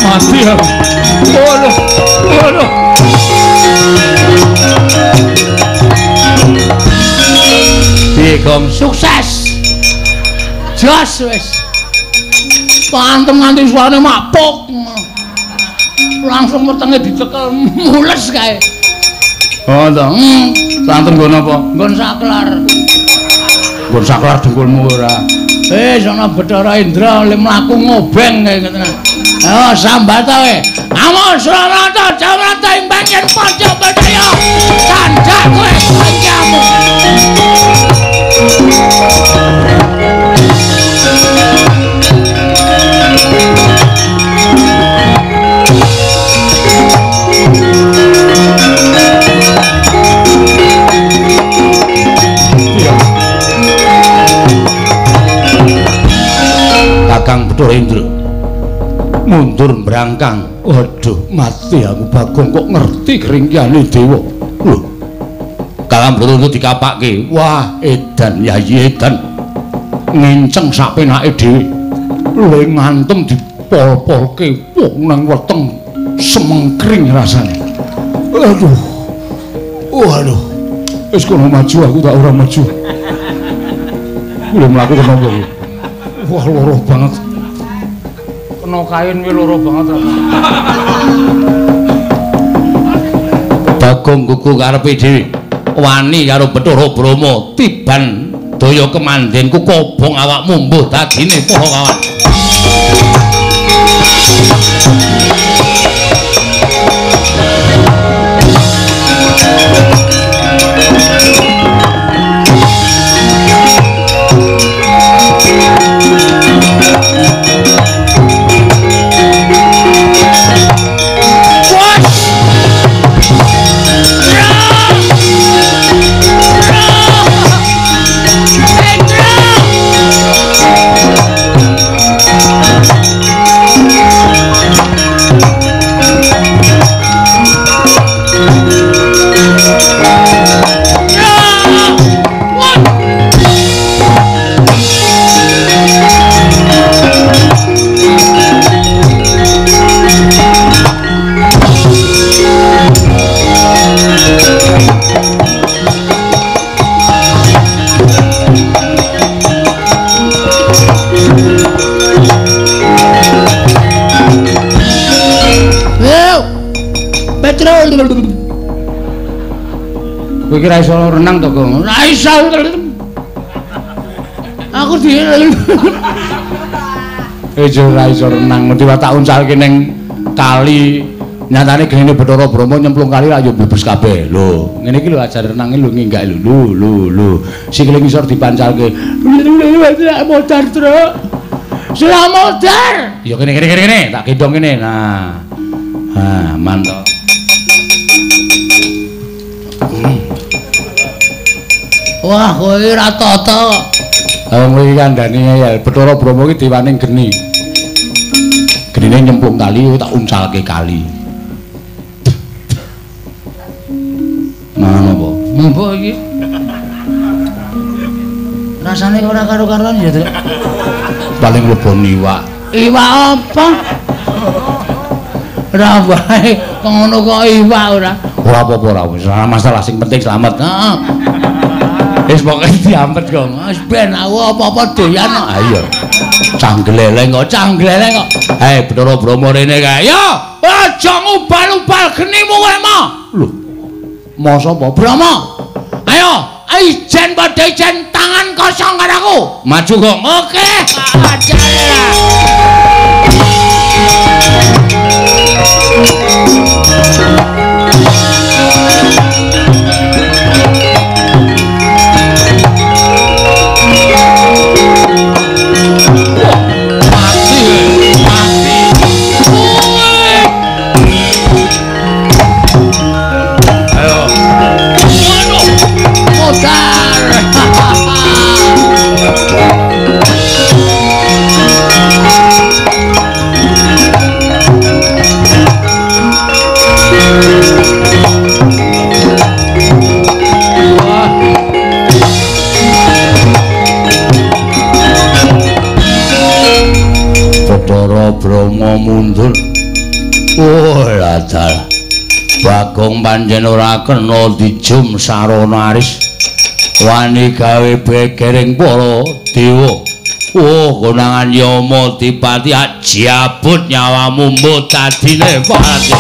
Mati aku. Waduh. Waduh. Piye, Gong? Sukses. Jos wis. Pantem nganti suarane mapuk. Langsung wetenge dicekel mules kae. Oh to. Santem nggon apa? Nggon saklar. Nggon saklar dengkulmu ora. Wis ana Bathara Indra le mlaku ngobeng kae ngene. Ayo sambat kowe. Amo Suramarta Jamarta ing bagian pojok bedaya. Candak kowe kancamu. Bathara Indra. Mundur mbrangkang. Waduh, mati aku Bagong kok ngerti keringkihane dewa. Lho. Kakang Bathara Indra dikapake. Wah, edan Yayi edan. Nginceng sak penake dhewe. Luwe ngantem dipol-polke wong nang weteng semengkring rasane. Aduh. Waduh. Wis kono maju aku tak ora maju. Lho mlaku kena apa iki? Wah, loro banget. Kena kain kuwi loro banget. Bagong gugu karepe dhewe. Wani karo Bathara Brahma tiban daya kemandenku kobong awakmu mbuh dadine para kawan. Kowe iki ra iso renang to, Gong? Ora iso. Aku di ora iso renang, mesti tak uncalke ning kali. Nyatane genine Bathara Brahma nyemplung kali ra yo blebes kabeh. Lho, ngene iki lho ajar renange lho nginggak lho. Lho lho. Sikile ngisor dipancalke. Modar, Truk. Sudah modar. Ya kene kene kene, tak gendong kene. Nah. Ha, mantap. Wah, kowe ora tata. Ha wong iki kandhane ngeyel. Bathara Brahma iki dewane geni. Genine nyemplung kali tak uncalke kali. Mangan apa? Mbok iki. Rasane ora karo-karuan ya, Truk. Paling lebon iwak. Iwak apa? Ora wae, kok ngono kok iwak ora. Ora apa-apa ora wis, ora masalah, sing penting selamat. Heeh. Wis pokoke diampet kok. Wis ben aku apa-apa doyan kok. Ha iya. Canggleleng kok, canggleleng kok. Hei Bathara Brahma rene kae. Yo, aja ngubal-ubal genimu kowe mo. Lho. Masa apa? Brahma. Ayo, ijen padha ijen tangan kosong karo aku. Maju kok. Oke. Aja. Bathara Brahma mundur. Oh, ladal. Bagong pancen ora kena dijum sarana aris. Wani gawe begering para dewa. Oh, konangan Yama Dipati ajabut nyawamu mbok tadine pati.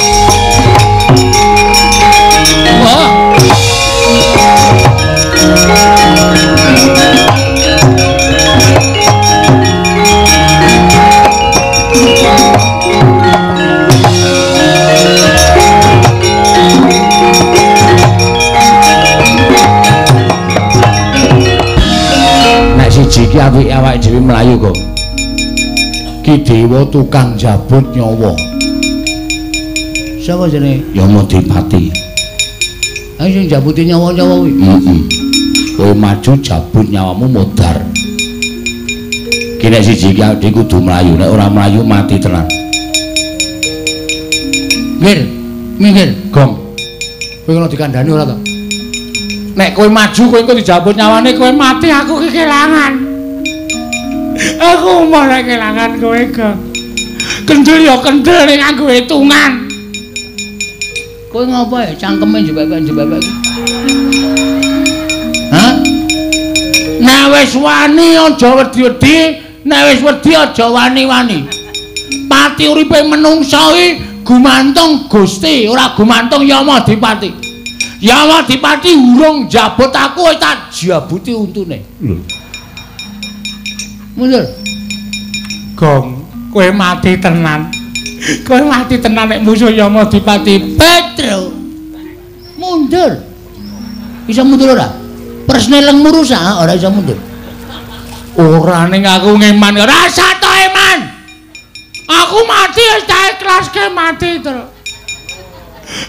Wah. Nek siji iki apike awake dhewe mlayu kok. Ki dewa tukang jabut nyawa. Sapa jenenge? Yama Dipati. Ayo sing jabuti nyawa-nyawa kuwi. Heeh. Kowe maju jabut nyawamu modar. Ki Iki nek siji iki awake kudu mlayu, nek ora mlayu mati tenan. Minggir, minggir, Gong. Kowe ngono dikandhani ora to? Nek kowe maju kowe engko dijabut nyawane, kowe mati, aku ki kelangan. Aku malah kelangan kowe, Gong. Kendel ya kendel ning nganggo hitungan. Kowe ngopo ya cangkeme jebek-jebek? Hah? Nek wis wani aja wedi-wedi, nek wis wedi aja wani-wani. Pati uripe menungsa iki gumantung Gusti, ora gumantung Yama Dipati. Yama Dipati urung njabut aku wis tak jabuti untune. Lho. Mundur. Gong, kowe mati tenan. Kowe mati tenan nek musuh Yama Dipati. Petro. Mundur. Bisa mundur ora? Persne lengmu rusak, ora iso mundur. Ora ning aku ngeman, rasa to eman. Aku mati wis tak ikhlaske mati, Tru.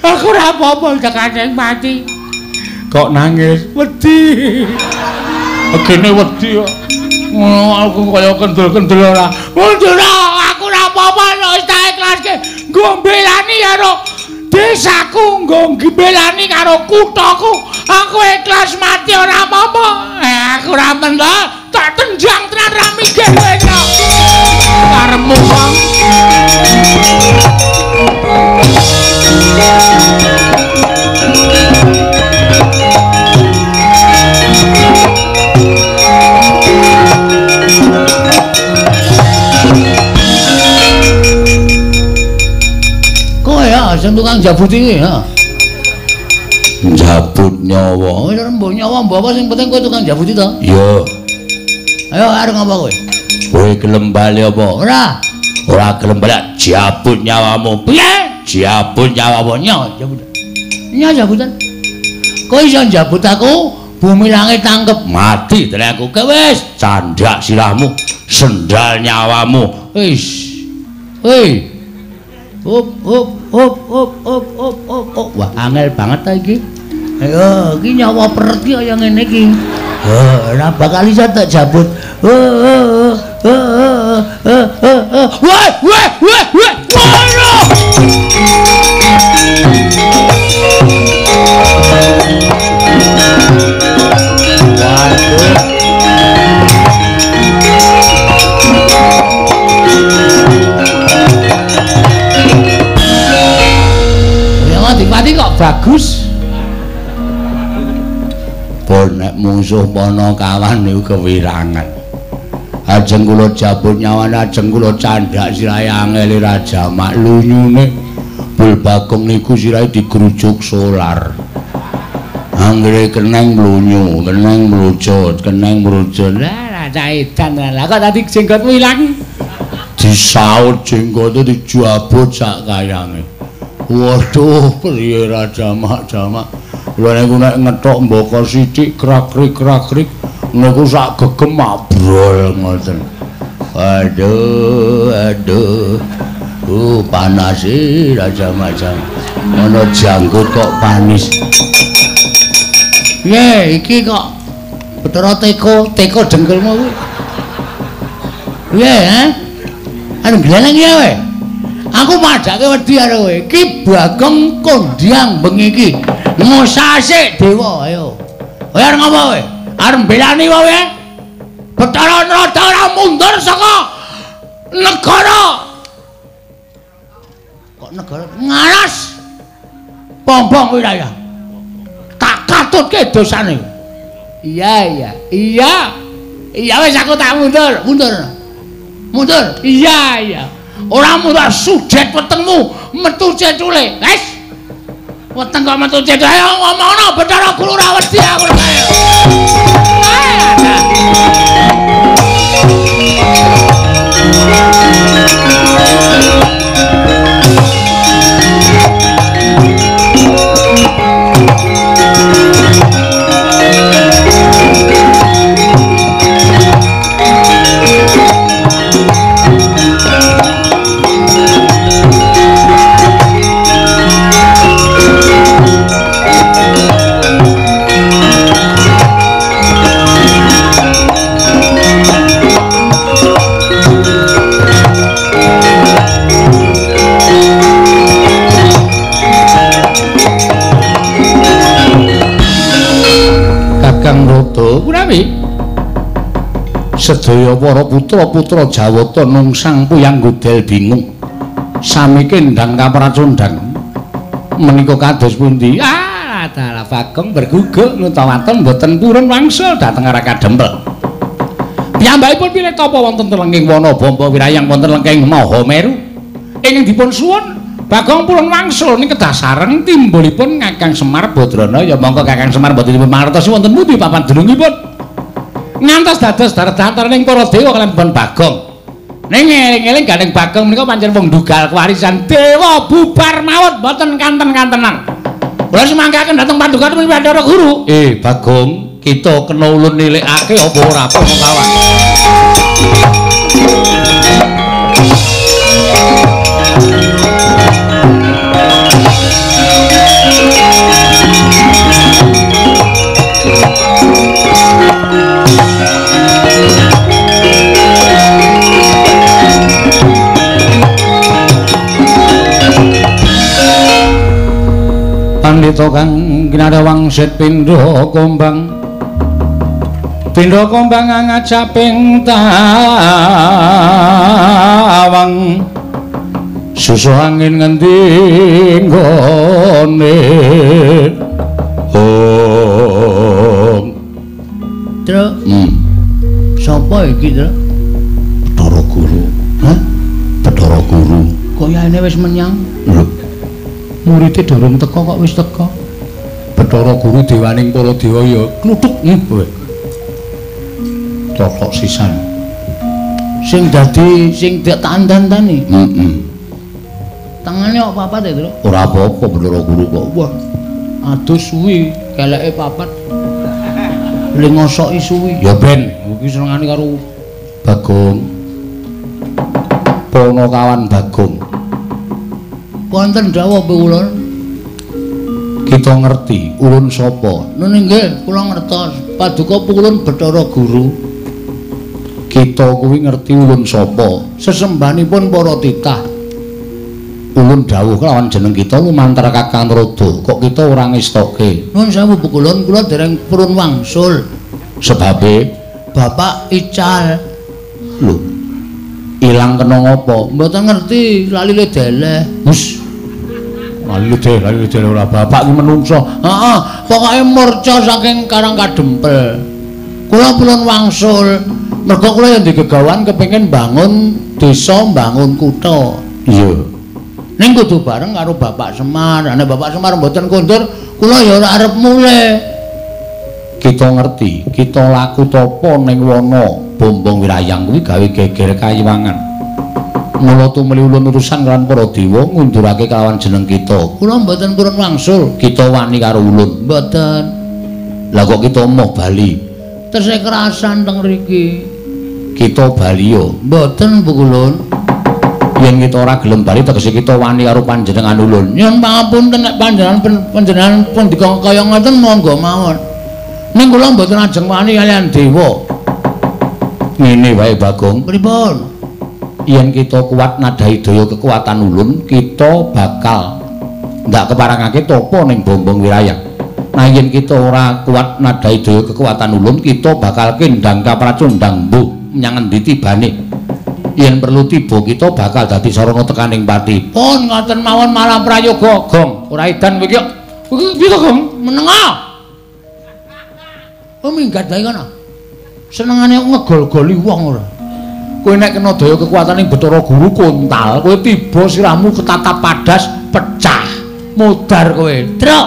Aku ora apa-apa tekane mati. Kok nangis? Wedi. Begene wedi kok. Ngono aku kaya kendel-kendel ora. Mundur, aku ora apa-apa wis tak ikhlaske. Nggo mbelani karo desaku, nggo mbelani karo kuthaku. Aku ikhlas mati ora apa-apa. Aku ora mentah, tak tenjang tenan ra mikir kowe kok. Karepmu wong. Kowe ya sing tukang jabut iki ha. Njabut nyawa. Wis mbok nyawa mbok apa sing penting kowe tukang jabuti to? Iya. Ayo arep ngapa kowe? Kowe gelem bali apa? Ora. Ora gelem bali jabut nyawamu. Piye? Jabut nyawamu. Nyo jabut. Nyo jabutan. Kowe iso njabut aku, bumi langit tangkep mati tenan aku. Kowe wis candhak sirahmu, sendal nyawamu. Wis. Hei. Hop hop hop hop hop hop hop hop. Wah, angel banget ta iki. Ayo, iki nyawa peret iki kaya ngene iki. Ora bakal iso tak jabut. Wah, wah, wah, wah. Waduh. Dipati kok bagus. Pun nek mungsuh pana kawan niku kewirangan. Ajeng kula jabut nyawane, ajeng kula candhak sirahe angele Raja Mak lunyune. Bul Bagong niku sirahe digrujuk solar. Anggere keneng mlunyu, keneng mlucut, keneng mlucut. Lah cah edan lah kok tadi jenggotmu ilang. Disaut jenggote dijabut sak kayange. Waduh, priye Raja Mak jamak. Lha niku nek ngethok mbaka sithik krak-krik-krak-krik niku sak gegem mabrol ngoten. Aduh, aduh. Panas e Raja Mak jamak. Ana janggut kok panis. Piye iki kok Bathara teko, teko dengkulmu kuwi. Piye, ha? Arep gleleng ya kowe. Aku padhake wedi karo kowe. Ki Bagong kondhang bengi iki. Ngosase dewa, ayo. Kowe arep ngopo kowe? Arep mbelani kowe? Bathara Narada ora mundur saka negara. Kok negara ngaras? Pompong wilayah. Tak katutke dosane. Iya, iya. Iya. Iya wis aku tak mundur, mundur. Mundur. Iya, iya. Ora mundur sujet wetengmu metu cecule. Wis. Weteng kok metu cecule. Ayo ngomongno Bathara Guru ora wedi aku ayo. Sedaya para putra-putra Jawata nungsang puyang godel bingung. Sami kendang kapracondang. Menika kados pundi? Ah, dalah Bagong berguguk nutawaton mboten purun wangsul dhateng arah Kadempel. Piyambakipun pilih tapa wonten telenging wana Bamba Wirayang wonten lengking Mahameru. Ingkang dipun suwun Bagong purun wangsul ning kedah sareng timbulipun Kakang Semar Badrana. Ya monggo Kakang Semar mboten dipun mangertosi wonten pundi papan dunungipun. Ngantos dados datar-dataring para dewa kaliyan pun Bagong. Ning eling-eling gandeng Bagong menika pancen wong ndugal kewarisan dewa bubar mawon mboten kanten-kantenan. Kula sumanggaken dhateng paduka Bathara Guru. Bagong, kita kena ulun nilikake apa ora apa kawan. Pandhita kang kinarya wangsit pindha kombang. Pindha kombang ngajaping tawang. Susuh angin ngendi nggone. Om. Truk. Sapa iki, Truk? Bathara Guru. Hah? Bathara Guru. Kayane wis menyang. Lho. Murite durung teka kok wis teka. Bathara Guru dewaning para dewa ya kluthuk kowe. Totok sisan. Sing dadi sing tak tandani. Heeh. Tangane kok papat ya, Truk? Ora apa-apa Bathara Guru kok. Wah. Aduh suwi, keleke papat. Le ngosoki suwi. Ya ben, iki senengane karo Bagong. Ponokawan Bagong. Wonten dawuh kula. Kita ngerti ulun sapa? Nun nggih, kula ngertos. Paduka ulun Bathara Guru. Kita kuwi ngerti ulun sapa? Sesembahanipun para titah. Ulun dawuh kelawan jeneng kita lumantar Kakang Rodo. Kok kita ora ngestoke? Nun sewu kulun, kula dereng purun wangsul. Sebabe Bapak ical. Lho. Ilang kena ngopo? Mboten ngerti, lali le deleh. Hus. Lali deleh ora bapak ki menungso. Heeh, pokoke murca saking Karang Kadempel. Kula purun wangsul. Mergo kula yen digegawan kepengin bangun desa, bangun kutha. Iya. Ning kudu bareng karo Bapak Semar. Nek Bapak Semar mboten kondur, kula ya ora arep mulih. Kita ngerti, kita laku tapa ning wana Bombong Wirayang kuwi gawe geger kayiwangan. Mula tumuli ulun urusan kelawan para dewa ngundurake kelawan jeneng kita. Kula mboten purun wangsul. Kita wani karo ulun. Mboten. Lah kok kita moh bali? Tesih kerasan teng mriki. Kita bali yo. Mboten Bu kulun. Yen kita ora gelem bali tegese kita wani karo panjenengan ulun. Nyuwun pangapunten nek panjenengan pun kaya ngoten monggo mawon. Ning kula mboten ajeng wani kaliyan dewa. Ngene wae Bagong. Pripun? Yen kita kuat nadhahi daya kekuatan ulun, kita bakal ndak keparangake tapa ning Bombong Wirayang. Nah yen kita ora kuat nadhahi daya kekuatan ulun, kita bakal kendang kapracondang mbuh menyang endi tibane. Yen perlu tiba kita bakal dadi sarana tekaning pati. Pun ngoten mawon malah prayoga, Gong. Ora edan kowe iki. Kowe piye to, Gong? Menenga. Oh minggat bae kono. Senengane ngegol-goli wong ora. Kowe nek kena daya kekuatane Bathara Guru kontal, kowe tiba sirahmu ketatap padas pecah. Mudar kowe. Truk.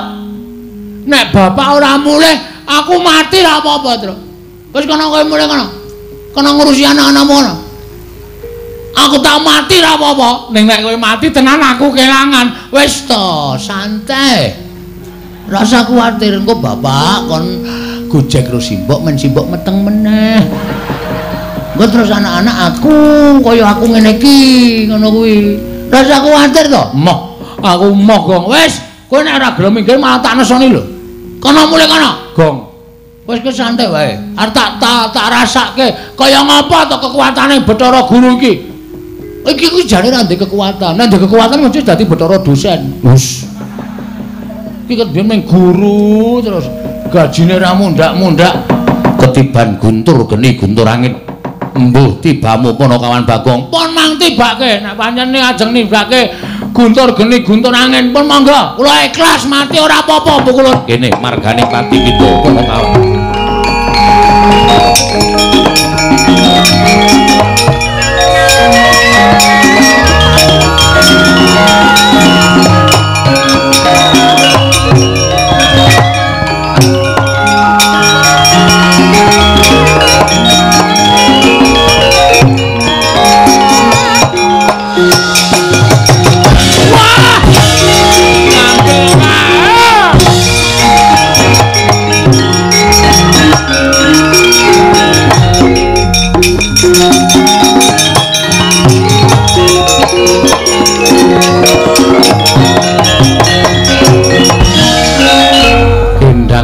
Nek bapak ora mulih, aku mati ra apa-apa, Truk. Wis kono kowe mulih kono. Kono ngurusi anak-anakmu kono. Aku tak mati ra apa-apa. Ning nek kowe mati tenan aku kelangan. Wis to, santai. Rasa kuwatir engko bapak kon gojek karo simbok men simbok meteng meneh. Engko terus anak-anak aku kaya aku ngene iki ngono kuwi. Rasa kuwatir to? Moh, aku moh, Gong. Wis, kowe nek ora gelem minggir malah tak nesoni lho. Kono mulih kono. Gong. Wis ke santai wae. Arep tak rasake kaya ngapa to kekuatane Bathara Guru iki. Iki kuwi jane ora ndek kekuatan. Nek ndek kekuatan mesti dadi Bathara dosen. Wis. Iki ket biyen ming guru terus gajine ra mundhak-mundhak ketiban guntur geni guntur angin. Mbuh tibamu Panakawan Bagong. Pun mang tibake, nek pancen ajeng nibake guntur geni guntur angin pun monggo. Kula ikhlas mati ora apa-apa pukulun. Kene margane pati kita Panakawan.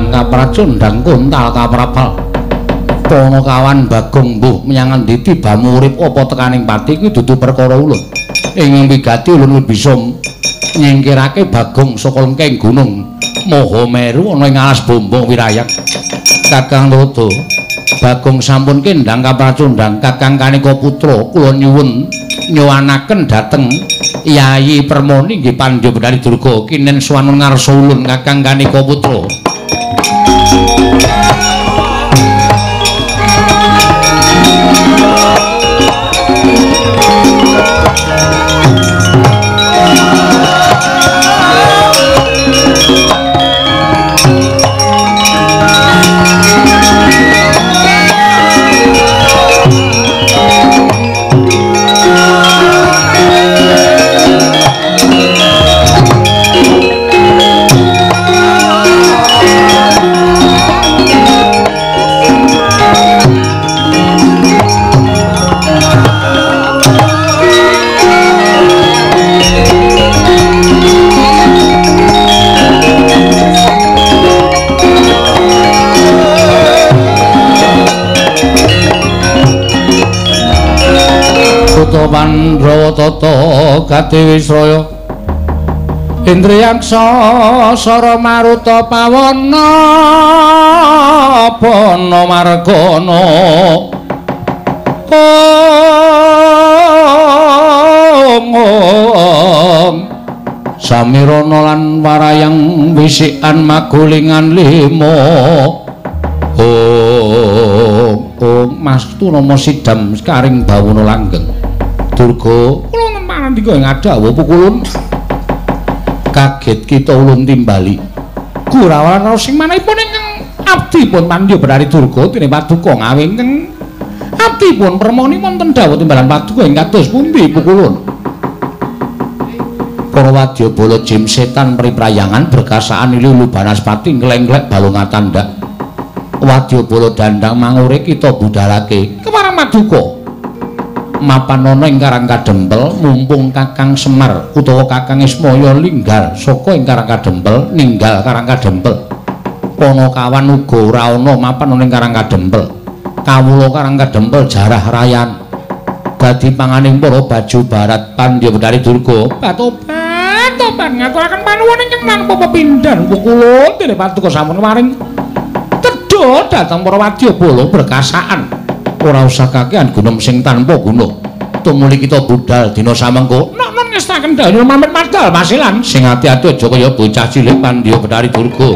Kapracundang kuntal kaprapal Panakawan Bagong mbuh menyang endi tibamu urip apa tekaning pati kuwi dudu perkara ulun. Ing wigati ulun bisa nyingkirake Bagong saka lengking gunung Mahameru ana ing alas Bombong Wirayak. Kakang Lodo, Bagong sampun kendhang kapracundang Kakang Kanika Putra kula nyuwun nyuwanaken dhateng Yayi Permoni nggih Pandya Bethari Durga kinen swangun ngarsa ulun Kakang Kanika Putra. Pandhawa tata gati wisraya Indriyaksa sara maruta pawana bana margana om samirana lan warayang wisikan magulingan lima om mastu nama sidam karing bawana langgeng. Durga kula nempanandika ing adawuh pukulun kaget kita ulun timbali Kurawan sing manahipun ingkang abdipun Pandya Bethari Durga dene paduka ngawi ingkang abdipun permoni wonten dawuh timbalan paduka ing kados pundi pukulun. Para wadyabala jim setan priprayangan berkasaan lulu banaspati nglengglek balung tandak wadyabala dandang mangure kita budalake kemarang maduka mapan ana ing Karang Kadempel mumpung Kakang Semar utawa Kakang Ismaya linggal saka ing Karang Kadempel ninggal Karang Kadempel. Panakawan uga ora ana mapan ana ing Karang Kadempel. Kawula Karang Kadempel jarah rayan dadi panganing para baju barat Pandya Bethari Durga. Patoban ngaturaken panuwun ingkang tanpa pepindhan kula dene paduka sampun maring tedha dhateng para wadyabala berkasaan. Ora usah kakehan gunem sing tanpa guna. Tumuli kita budal dina samengko. Nok non ngestaken dalem mamet madal masilan. Sing ati-ati aja kaya bocah cilik Pandya Bethari Durga.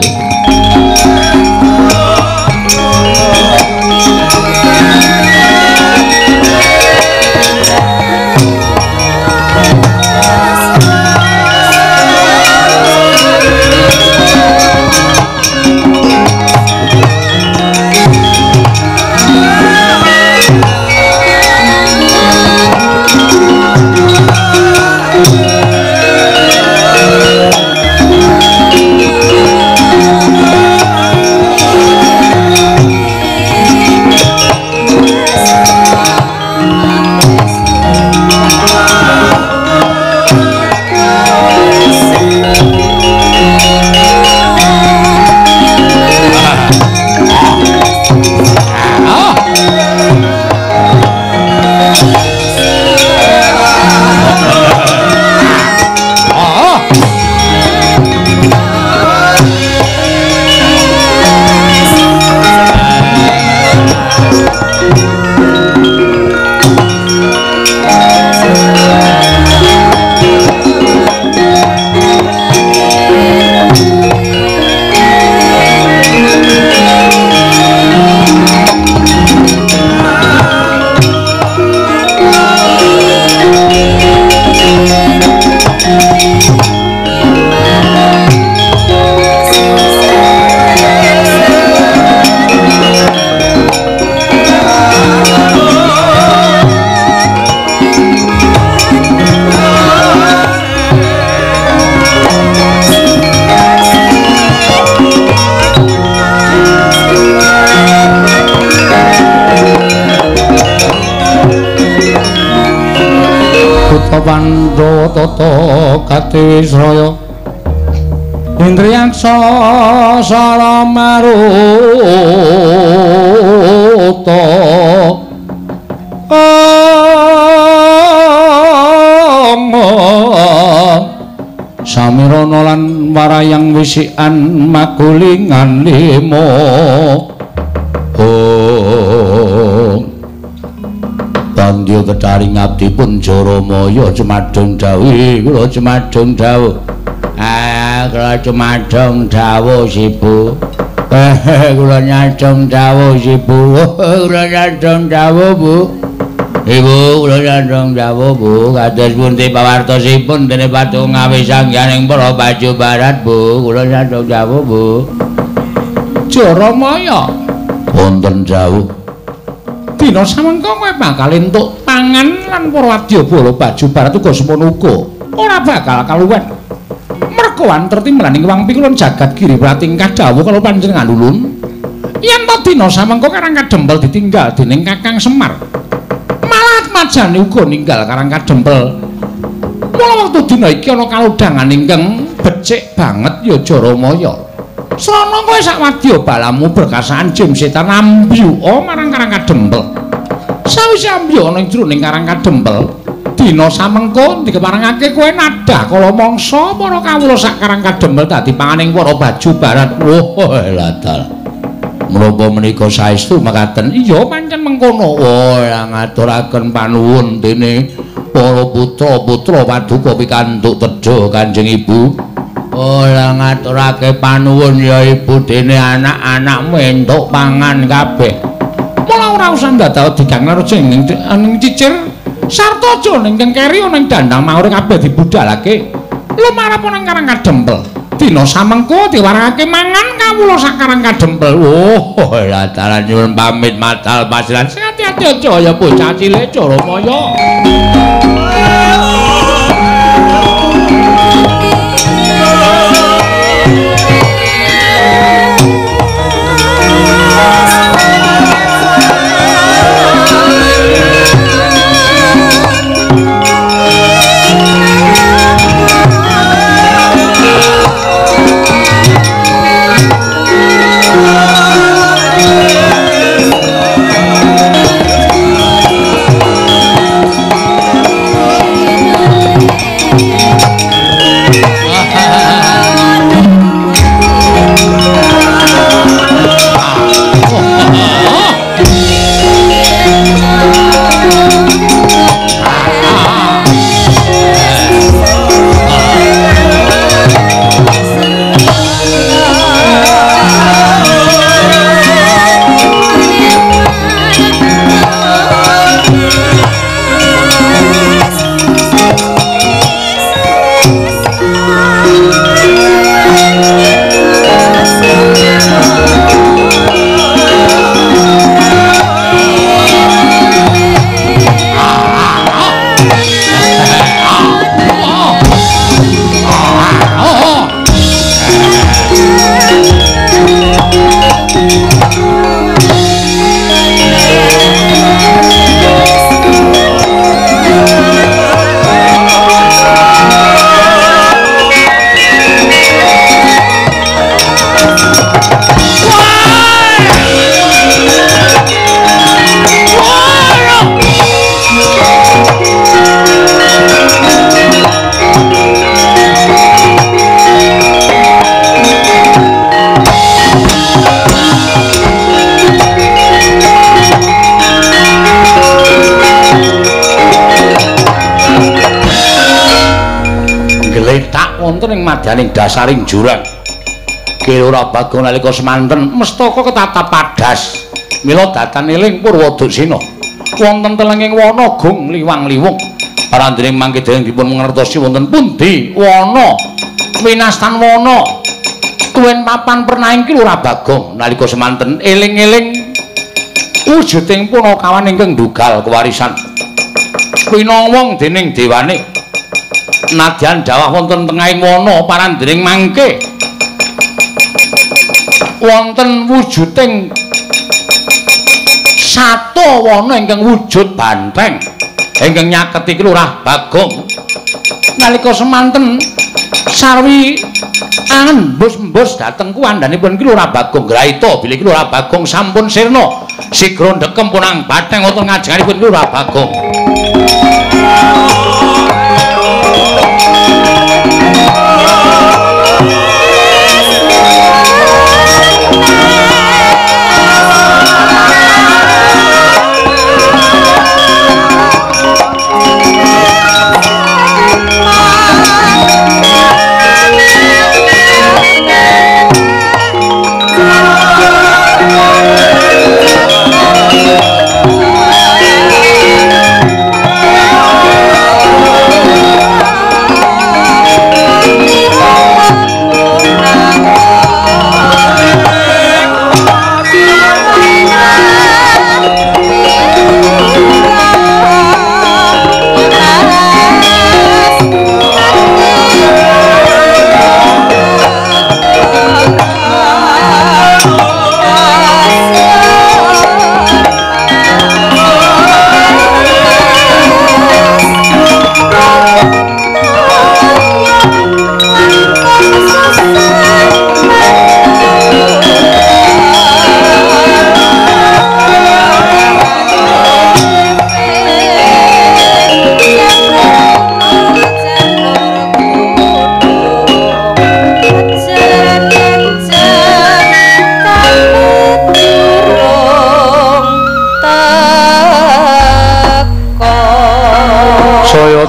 Pandhawa tata katiwisraya Indriyaksa sara maruta Samirana lan warayang wisikan magulingan limo. Oh Bandya ketari ngabdi pun Jaramaya cumadung dawuh kula cumadung dawuh. Ah kula cumadung dawuh Sibu. Kula nyadong dawuh Sibu. Kula nyadong dawuh Bu. Ibu kula nyadong dawuh Bu, kados pundi pawartosipun dene patung ngawi sangyaning para baju barat Bu, kula nyadong dawuh Bu. Jaramaya wonten dawuh. Dina samengko kowe bakal entuk pangan lan para wadyabala baju barat uga semono uga ora bakal kaluwen. Merga wanter timlaning wang pikulun jagat giri pratingkah dawuh karo panjenengan ulun. Yen to dina samengko Karang Kadempel ditinggal dening Kakang Semar. Majane uga ninggal Karang Kadempel. Mula wektu dina iki ana kalodhangan ingkang becik banget ya Jaramaya. Srana kowe sak wadya balamu berkasaan jim setan ambyuka marang Karang Kadempel. Sawise ambyuk ana ing jroning Karang Kadempel, dina samengko dikeparengake kowe nadah kala mangsa para kawula sak Karang Kadempel dadi panganing para baju barat. Wah, ladal. Menapa menika saestu mekaten? Iya pancen mengkono. Oh, ngaturaken panuwun dene para putra-putra paduka pikantuk tedha Kanjeng Ibu. Oh, ngaturake panuwun ya Ibu dene anak-anakmu entuk pangan kabeh. Mula ora usah ndadak digang aja ning cicir sarta aja ning keri ana ing dandang maure kabeh dibudalake. Lumarep ana ing Karang Kadempel. Dina samengko diwarangake mangan kawula sak Karang Kadempel. Oh, ladaran nyuwun pamit matal pasiran. Sing ati-ati aja ya bocah cilik Jaramaya. Wonten ing madyaning dasaring jurang. Kilura Bagong nalika semanten mestaka ketatap padas. Mila datan eling Purwaduksina. Wonten telenging wana gung liwang-liwung. Parandene mangke dereng dipun mangertosi wonten pundi wana winastan wana. Tuwin papan pernahing Kilura Bagong nalika semanten eling-eling wujuding punakawan ingkang ndugal kewarisan. Winowong dening dewane. Nadyan dawah wonten tengahing wana parandring mangke wonten wujuding sata wana ingkang wujud banteng. Ingkang nyaketi Ki Lurah Bagong. Nalika semanten sarwi angembus-embus dhateng kuwandhanipun Ki Lurah Bagong graita bilih Ki Lurah Bagong sampun sirna. Sigra ndekem punang batheng wonten ngajenganipun Ki Lurah Bagong.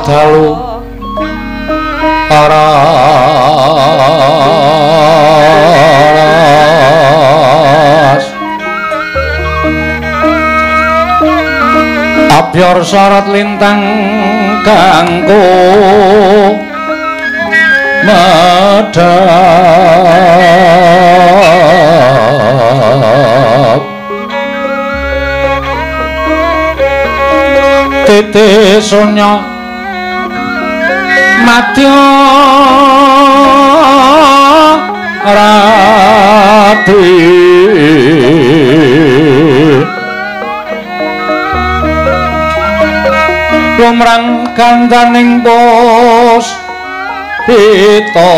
Dalu aras abyor sorot lintang kanggo medhap titi sunya madya rati lumrang gandaning pos pita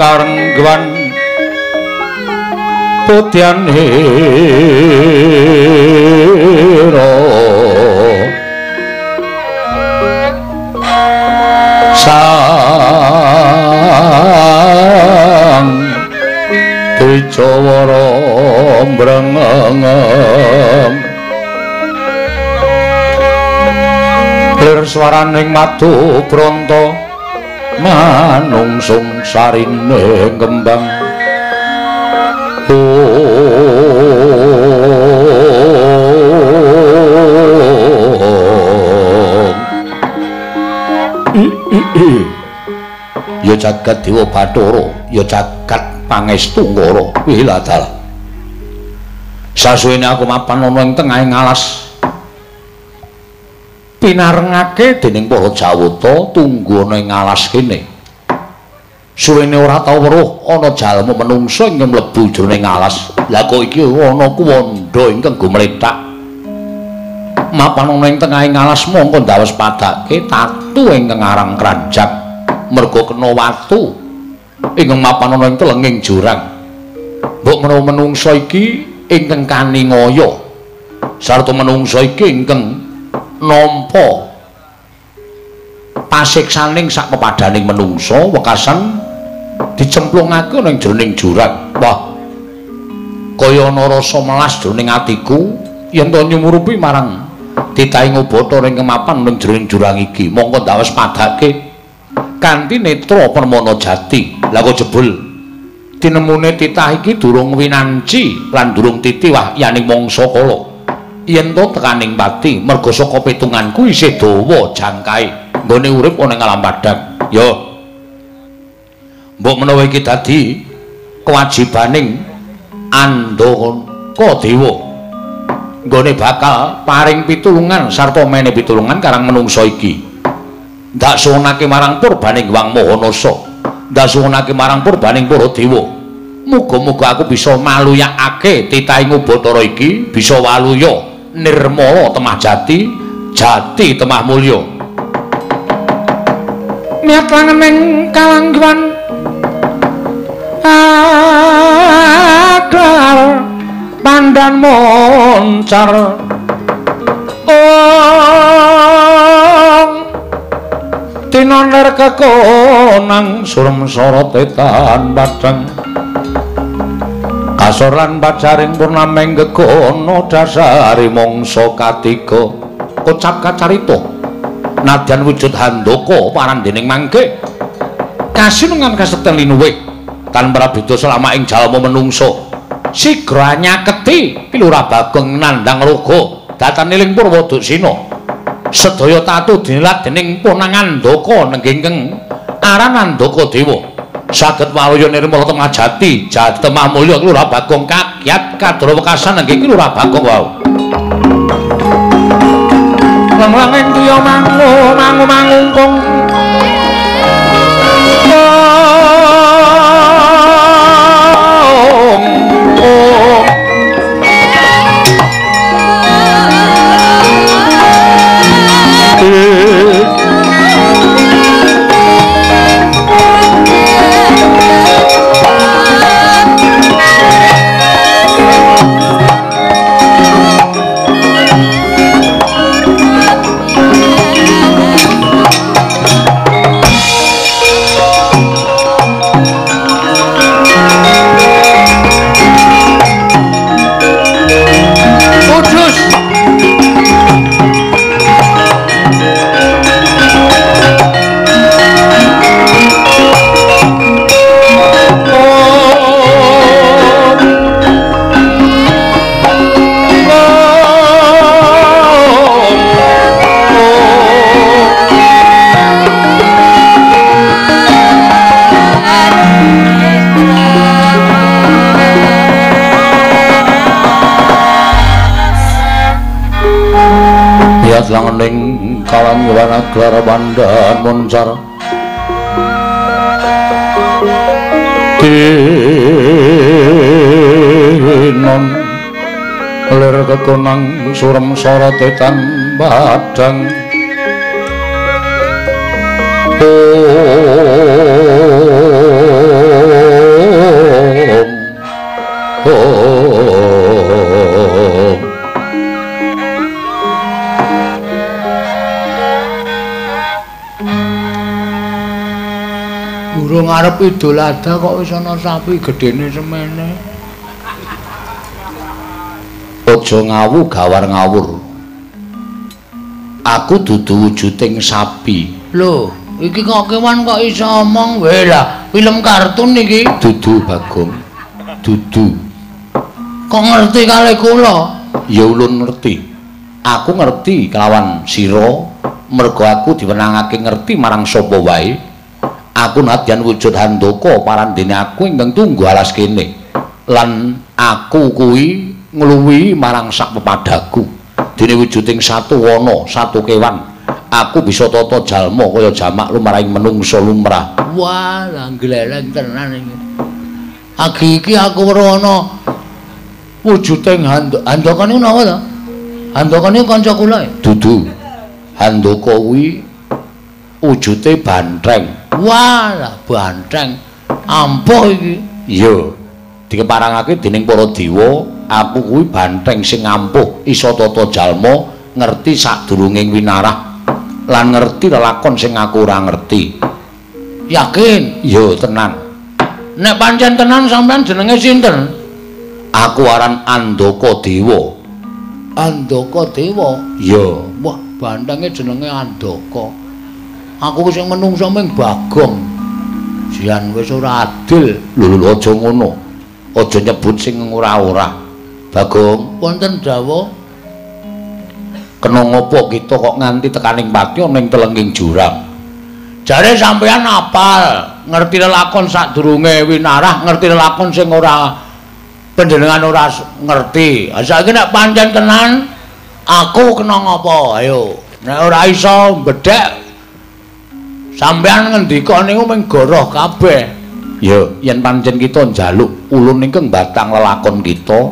karengguan putyan hero sang Dwijawara mbrengeng lir swaraning madu bronto manungsung sarine kembang. Ya jagat Dewa Bathara, ya jagat Pangestu Ngara. Wiladal. Sasuwene aku mapan ana ing tengahing alas. Pinarengake dening para Jawata tunggu ana ing alas kene. Suwene ora tau weruh ana jalma menungsa ingkang mlebu jroning alas. Lah kok iki ana kuwandha ingkang gumlethak. Mapan ana ing tengahing alas mongko ndawes padake tatu ingkang aran kranjak merga kena watu ingkang mapan ana ing telenging jurang. Mbok menawa menungsa iki ingkang kaningaya sarta menungsa iki ingkang nampa pasiksaning sak pepadaning menungsa wekasan dicemplungake ning jroning jurang. Wah, kaya ana rasa melas jroning atiku yen to nyumurupi marang titahing Bathara ingkang mapan ning jroning jurang iki. Mongko ndawes padake kanthi netra permana jati. Lah kok jebul tinemune titah iki durung winanci lan durung titi wahyaning mangsa kala. Yen to tekaning pati merga saka pitunganku isih dawa jangkae nggone urip ana ing alam padhang. Ya mbok menawa iki dadi kewajibaning Andaka Dewa nggone bakal paring pitulungan sarta mene pitulungan karang menungsa iki. Ndak suwunake marang purbaning Hyang Maha Nasa. Ndak suwunake marang purbaning para dewa. Muga-muga aku bisa maluyakake titahing Bathara iki, bisa waluya nirmala temah jati, jati temah mulya. Niat langening kalangguan akar pandan moncar ong tinoner kekonang surem sorote tan padhang kasor lan pacaring purnameng gegono dasari mangsa katiga kocap kacarita nadyan wujud handaka parandening mangke kasinungan kasekten linuwih tan prabeda selama ing jalma menungsa sigra nyaketi Ki Lurah Bagong nandhang raga datane ling Purwoduksina sedaya tatu dinilat dening Ponang Andaka nenggengkeng aran Andaka Dewa saged waluya nirmala temah jati jati temah mulya Ki Lurah Bagong kagyat kadra wekasan nenggih Ki Lurah Bagong wau. Lang-langing tuya mangu mangu mangungkung Langening kalangguan aglar pandan moncar tinon lir kekonang surem sorote tan padhang om om. Durung arep Idul Adha kok wis ana sapi gedene semene. Aja ngawu gawar ngawur. Aku dudu wujuding sapi. Lho, iki kok kewan kok iso omong wae lah, film kartun iki. Dudu Bagong. Dudu. Kok ngerti kalih kula? Ya ulun ngerti. Aku ngerti kelawan sira mergo aku diwenangake ngerti marang sapa wae. Aku nadyan wujud handaka parandene aku ingkang tunggu alas kene lan aku kuwi ngluwihi marang sak pepadaku dene wujuding satu wana satu kewan aku bisa tata jalma kaya jamak lumrahing menungsa lumrah. Wah, lah gleleng tenan iki. Agi iki aku weruh ana wujuding handaka niku napa to? Handaka niku kanca kula. Dudu. Handaka kuwi wujute bantheng. Wah, lah bantheng. Ampuh iki. Iya. Dikeparangake dening para dewa, aku kuwi bantheng sing ampuh, iso tata jalma, ngerti sadurunging winarah lan ngerti lelakon sing aku ora ngerti. Yakin? Iya, tenan. Nek pancen tenan sampean jenenge sinten? Aku aran Andaka Dewa. Andaka Dewa? Iya. Wah, banthenge jenenge Andaka. Aku sing menungso ming Bagong. Jian wis ora adil. Lho lho aja ngono. Aja nyebut sing ora-ora. Bagong, wonten dawuh. Kena ngopo kita kok nganti tekaning pati ana ing telenging jurang? Jare sampeyan apal, ngerti lelakon sadurunge winarah, ngerti lelakon sing ora panjenengan ora ngerti. Ha saiki nek pancen tenan aku kena ngopo? Ayo, nek ora iso mbedhek Sampeyan ngendika niku mung goroh kabeh. Ya, yen pancen kita njaluk ulun ingkang batang lelakon kita,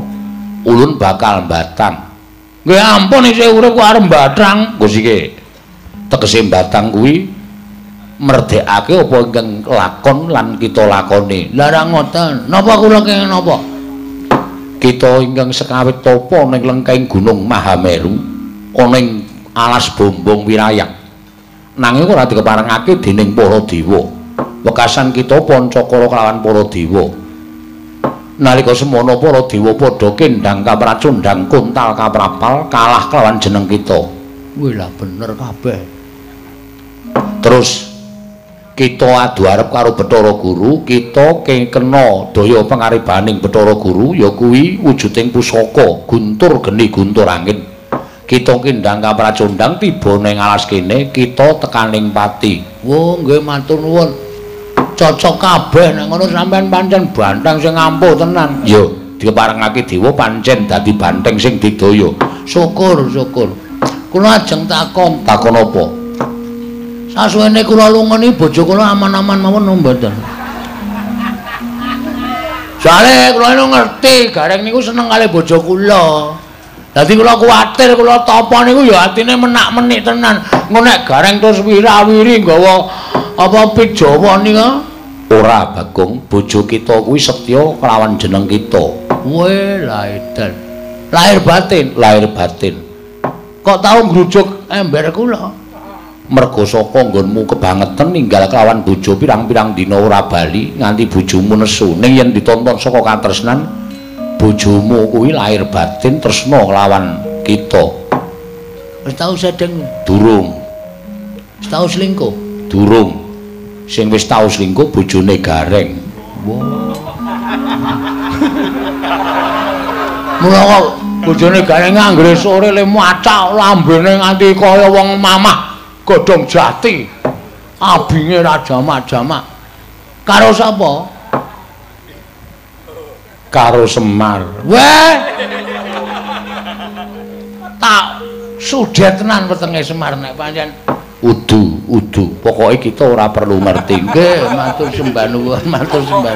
ulun bakal batang. Nggih ampun isih urip kok arep batang. Nggo sike. Tegese batang kuwi merdekake apa ingkang lakon lan kita lakoni. Lah ra ngoten. Napa kula kenging napa? Kita ingkang sekawit tapa ning lengkeng Gunung Mahameru ana ing alas Bombong Wirayak. Nanging ora dikeparengake dening para dewa. Wekasan kita pancakara kelawan para dewa. Nalika semono para dewa padha kendhang kapracundhang kuntal kaprapal kalah kelawan jeneng kita. Wih lah bener kabeh. Terus kita adu arep karo Bathara Guru, kita kena daya pangaribaning Bathara Guru ya kuwi wujuding pusaka guntur geni guntur angin. Kita kendhang kapracundhang tiba ning alas kene, kita tekaning pati. Oh nggih matur nuwun. Cocok kabeh nek ngono sampean pancen banteng sing ampuh tenan. Ya, diparengake dewa pancen dadi banteng sing didaya. Syukur, syukur. Kula ajeng takon. Takon apa? Sasuwene kula lunga niki bojo kula aman-aman mawon mboten? Soale kula niku ngerti Gareng niku seneng kali bojo kula. Dadi kula kuwatir kula tapa niku ya atine menak-menik tenan. Engko nek Gareng terus wirawiri nggawa apa pit Jawa nika? Ora, Bagong, bojo kita kuwi setya kelawan jeneng kita. Weh, lah edan. Lahir batin, lahir batin. Kok tau ngrujuk ember kula? Mergo saka nggonmu kebangetan ninggal kelawan bojo pirang-pirang dina ora bali nganti bojomu nesu. Ning yen ditonton saka katresnan, bojomu kuwi lahir batin tresna kelawan kita. Wis tau sedeng? Durung. Wis tau selingkuh? Durung. Sing wis tau selingkuh bojone Gareng. Wah. Mula kok bojone Gareng anggere sore le macak lambene nganti kaya wong mamah godhong jati. Abinge ra jamak-jamak. Karo sapa? Karo Semar. Weh. Tak sudet tenan wetenge Semar nek pancen udu, udu. Pokoke kita ora perlu ngerti. Nggih, matur sembah nuwun, matur sembah.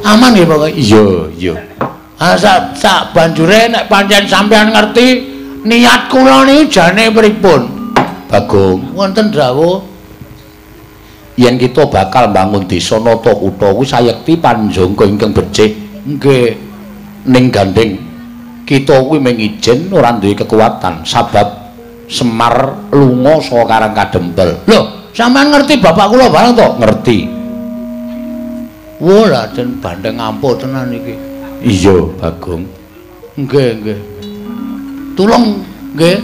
Aman nggih pokoke. Iya, iya. Ah sak banjure nek pancen sampean ngerti niat kula niku jane pripun? Bagong, wonten dawuh yen kita bakal mbangun desa nata kutha kuwi sayekti panjangka ingkang becik. Nggih. Ning gandeng kita kuwi mung ijen ora duwe kekuatan sabab Semar lunga saka Karang Kadempel. Lho, sampean ngerti bapak kula bareng to? Ngerti. Wah, lah den bandeng ampuh tenan iki. Iya, Bagong. Nggih, nggih. Tulung nggih.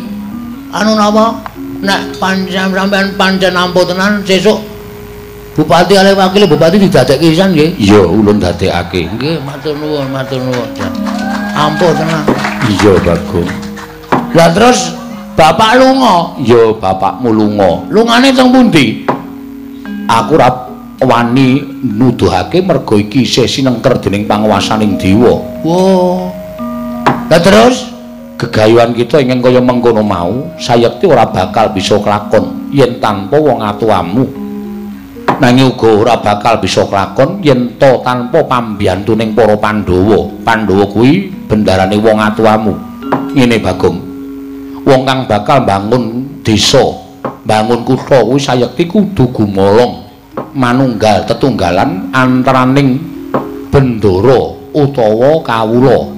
Anu napa? Nek pancen sampean pancen ampuh tenan sesuk bupati kalih wakil bupati didadekke pisan nggih. Iya, ulun dadekake. Nggih, matur nuwun, matur nuwun. Ampuh tenan. Iya, Bagong. Lah terus bapak lunga? Ya, bapakmu lunga. Lungane teng pundi? Aku ora wani nuduhake mergo iki isih sinengker dening panguwasaning dewa. Wah. Lah terus gegayuhan kita ingkang kaya mengkono mau sayekti ora bakal bisa kelakon yen tanpa wong atuamu. Nanging uga ora bakal bisa kelakon yen ta tanpa pambiyantuning para Pandhawa. Pandhawa kuwi bendarane wong atuamu. Ngene Bagong. Wong kang bakal mbangun desa, mbangun kutha kuwi sayekti kudu gumolong manunggal tetunggalan antaraning bendara utawa kawula.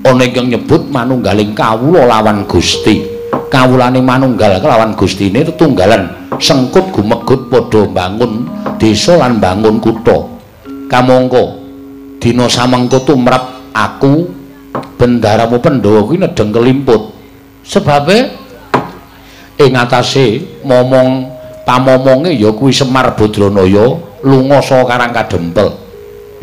Ana ingkang nyebut manunggaling kawula lawan Gusti. Kawulane manunggal kelawan Gustine tetunggalan sengkut gumegut padha mbangun desa lan mbangun kutha. Kamangka dina samengko tumrap aku bendaramu Pandhawa kuwi nedheng kelimput. Sebabe ing atase momong pamomonge ya kuwi Semar Badranaya lunga saka Karang Kadempel.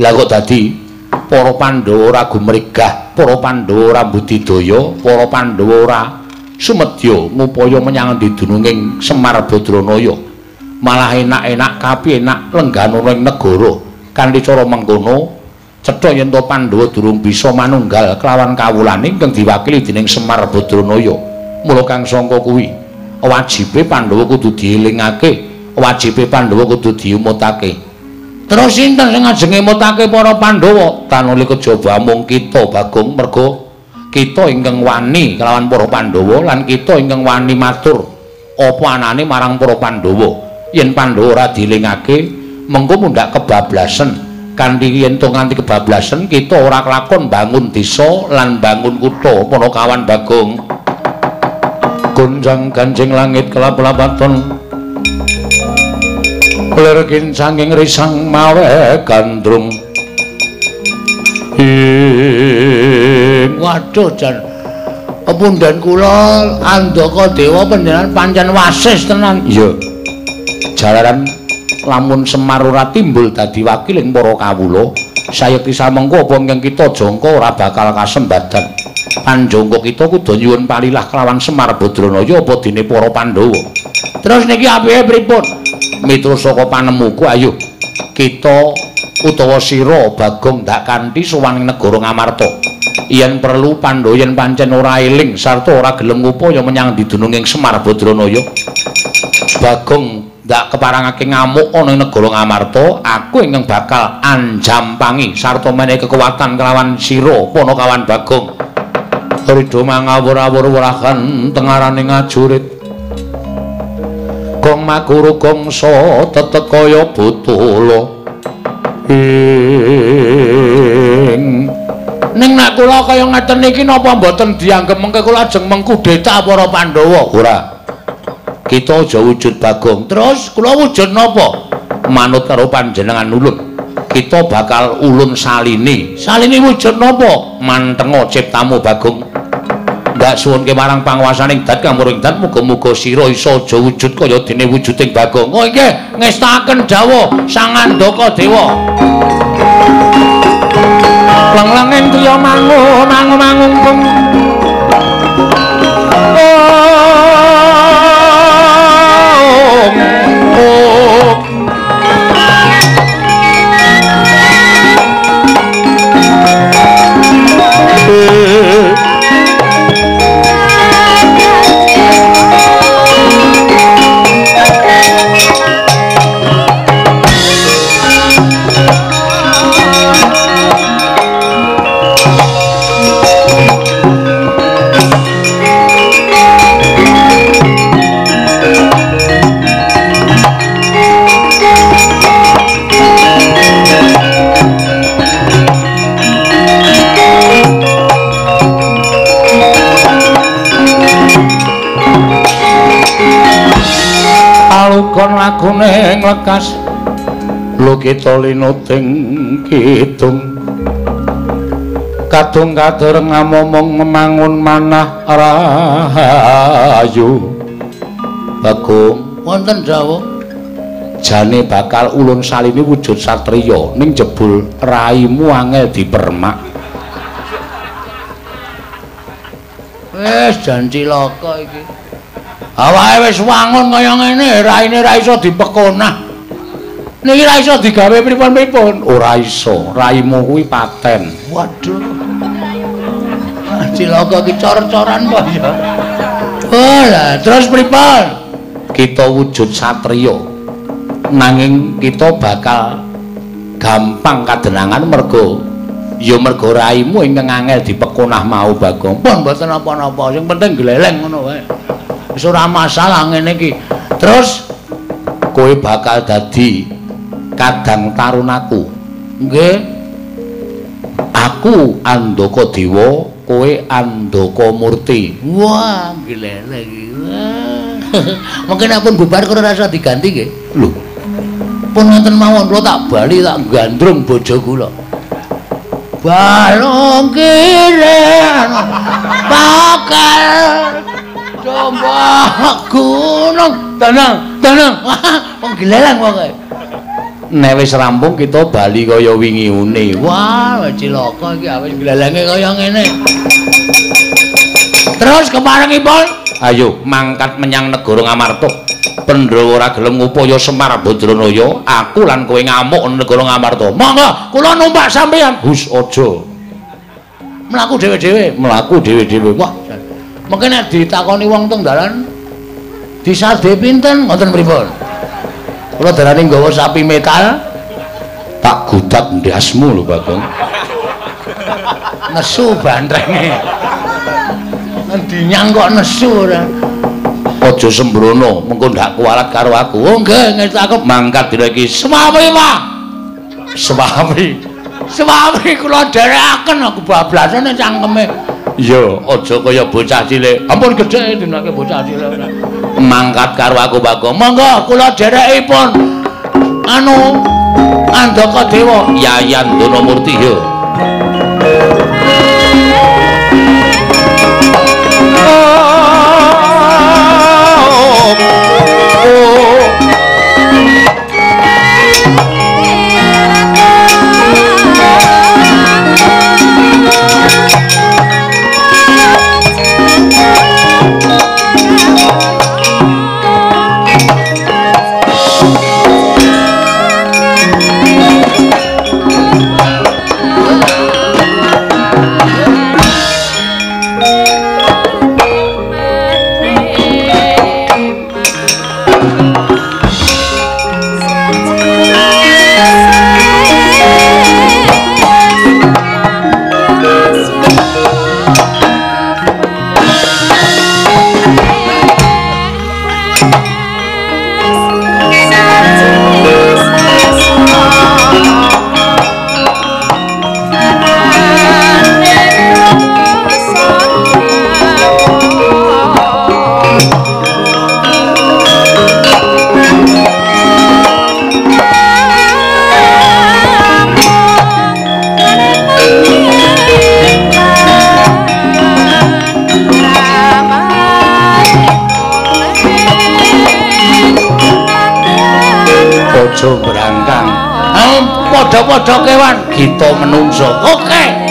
Lah kok dadi para Pandhawa ora gumregah, para Pandhawa ora budidaya, para Pandhawa ora sumedya ngupaya menyang endi dununging Semar Badranaya. Malah enak-enak kapi enak lengganana ing negara. Kanthi cara mengkono cetha yen to Pandhawa durung bisa manunggal kelawan kawulane ingkang diwakili dening Semar Badranaya. Mula kang sangka kuwi wajibe Pandhawa kudu dielingake Wajibe Pandhawa kudu diumutake. Terus sinten sing ajeng ngemutake para Pandhawa? Tanuli kejaba amung kita Bagong, merga kita ingkang wani kelawan para Pandhawa lan kita ingkang wani matur apa anane marang para Pandhawa. Yen Pandhawa ora dilingake, mengko mundhak kebablasen. Kanthi yen to nganti kebablasen kita ora kelakon bangun desa lan bangun kutha. Panakawan Bagong. Gonjang ganjing langit kelap-lapaton. Lir kincanging risang mawe gandrung. Ing waduh jan pepundhen kula Andaka Dewa panjenengan pancen wasis tenan. Iya. Jalaran lamun Semar ora timbul dadi wakiling para kawula, sayekti samengko apa ingkang kita jangka ora bakal kasembadan. Panjangka kita kudu nyuwun palilah kelawan Semar Badranaya apa dene para Pandhawa. Terus niki apike pripun? Miturut saka panemuku, ayo kita utawa sira Bagong ndak kanthi sowan ing negara Ngamarta. Yen perlu Pandhawa yen pancen ora eling sarta ora gelem ngupaya menyang didununging Semar Badranaya, Bagong ndak keparangake ngamuk ana ing negara Ngamarta, aku ingkang bakal anjampangi sarta menehi kekuatan kelawan sira Panakawan Bagong. Ridho mangawur-awur werahan tengaraning ajurit. Gong makuru gongsa tetet kaya botolo. Ing ning nek kula kaya ngeten iki napa mboten dianggep mengke kula ajeng mengkudeta para Pandhawa? Ora. Kita aja wujud Bagong. Terus kula wujud napa? Manut karo panjenengan ulun. Kita bakal ulun salini. Salini wujud napa? Mantenga ciptamu Bagong. Ndak suwunke marang panguwasaning dat kamuring dat, muga-muga sira iso aja wujud kaya dene wujuding Bagong. Oh nggih, ngestakaken dawuh Sang Andaka Dewa. Lang-langing triya mangu mangu mangungkung. Alukon lagune nglekas lukita linuting kidung kadung kadereng ngamomong memangun manah rahayu. Bagong, wonten dawuh. Jane bakal ulun salini wujud satriya ning jebul raimu angel dipermak. Wis jan cilaka iki. Awake wis wangun kaya ngene, raine ra iso dipekonah. Niki ra iso digawe pripun-pripun. Ora iso, raimu kuwi paten. Waduh. Cilaka iki cor-coran apa ya? Oh lah, terus pripun? Kita wujud satriya. Nanging kita bakal gampang kadenangan merga ya merga raimu ingkang angel dipekonah mau Bagong. Pun mboten napa-napa, sing penting gleleng ngono wae. Wis ora masalah ngene iki. Terus kowe bakal dadi kadang tarunaku. Nggih. Aku Andaka Dewa, kowe Andaka Murti. Wah, gleleng iki. Mungkin aku bubar karo rasa diganti nggih. Lho. Pun ngoten mawon kula tak bali tak gandrung bojo kula. Balung kiren bakal domba gunung tenang tenang. Wong gleleng pokoke. Nek wis rampung kita bali kaya wingi une. Wah, cilaka iki awis glelenge kaya ngene. Terus keparengipun, ayo mangkat menyang negara Ngamarta. Pandhawa ora gelem ngupaya Semar Badranaya, aku lan kowe ngamuk negara Ngamarta. Monggo, kula numpak sampeyan. Hus aja. Mlaku dhewe-dhewe, mlaku dhewe-dhewe. Wah, mungkin nek ditakoni wong teng dalan disade pinten ngoten pripun? Kula darani nggawa sapi metal. Tak gudak ndasmu lho, Bagong. Nesu bantrenge. Endi nyang kok nesu ora. Aja sembrono, mengko ndak kualat karo aku. Oh nggih, ngestu aku mangkat dina iki. Swawi, Pak. Swawi. Swawi kula dherekaken aku bablasane cangkeme. Iya, aja kaya bocah cilik. Ampun gedhe dinake bocah cilik ora. Mangkat karo aku, Bagong. Monggo kula dherekipun. Anu Andaka Dewa Yayan Donamurti yo. Aja brangkang. Padha-padha kewan, kita menungso. Oke.